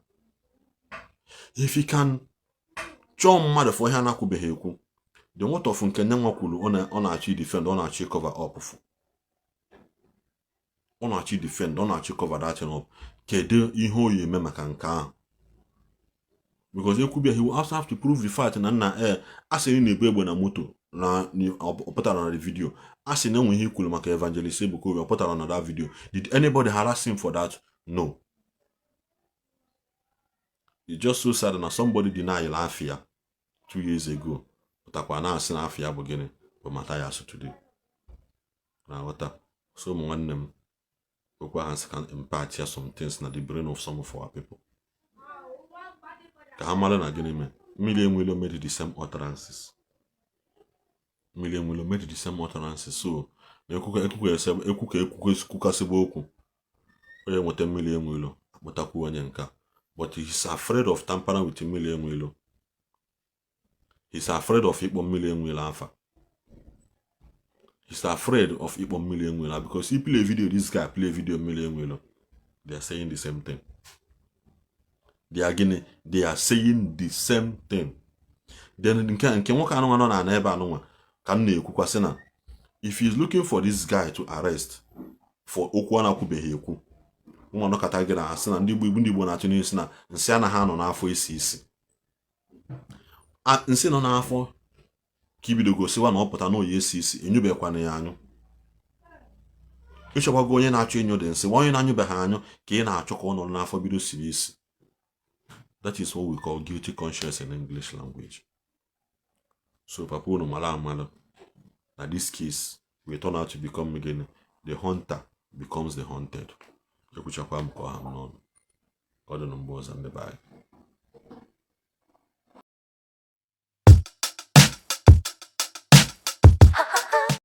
If he can chọọ mmadụ for ihe a na-akwubeghị ekwu, the what of nke nne nwa kwuru ọ na-achọ defend, ọ na-achọ cover up for, ọ na-achọ defend, ọ na-achọ cover that thing up. Kedu ihe o yi eme maka nke ahụ? Because ekwubia, he will also have to prove the fact na nna ee a sị na na-ebu egbe na moto na ọ pụtara na the video. A sị na enwe ihe kwuru maka Evangelist Ebuka Obi, ọ pụtara na that video. Did anybody harass him for that? No. It's just so sad na somebody deny afia 2 years ago pụtakwa na-asị na afia bụ gịnị bụ Mathias today. Na-aghọta? So ụmụ nwanne m, okwu ahụ sị can impact ya some things na the brain of some of our people ka ha mara na gịnị mee mmiri enwelo made the same utterances, mmiri enwelo made the same utterances. So na ekwuka ekwuka ekwuka ekwukasịba okwu onye nweta mmiri enwelo akpụtakwu onye nka, but he is afraid of tampering with mmiri enwelo. He's afraid of ịkpọ Mmiri Enweilo afa. He's afraid of ịkpọ Mmiri Enweilo because he play video, this guy play video Mmiri Enweilo, they are saying the same thing. They are gịnị? They are saying the same thing. Then nke nwoke anụnwa nọ na ebe anụnwa ka m na-ekwukwa sị na if he's looking for this guy to arrest for okwu a na-akwubeghị ekwu, nwa nọkọta gị na asị na ndị Igbo na-atụ n'isi na nsị anaghị anọ n'afọ isi isi. Nsị nọ n'afọ ka ibido gosiwa na ọ pụta na oyi esi isi, enyubekwana ya anyụ. Ịchọkwago onye na-achọ ịnyụ dị nsị, onye na-anyụbeghị anyụ ka ị na-achọ ka ọ nọrọ n'afọ bido siri isi. That is what we call guilty conscience in English language. So papa, unu mara amalụ na this case will turn out to become again, the hunter becomes the hunted. Ekwuchakwa m ka ọha m n'ọnụ. Ka ọ dị na mgbe ọzọ, ndị be anyị.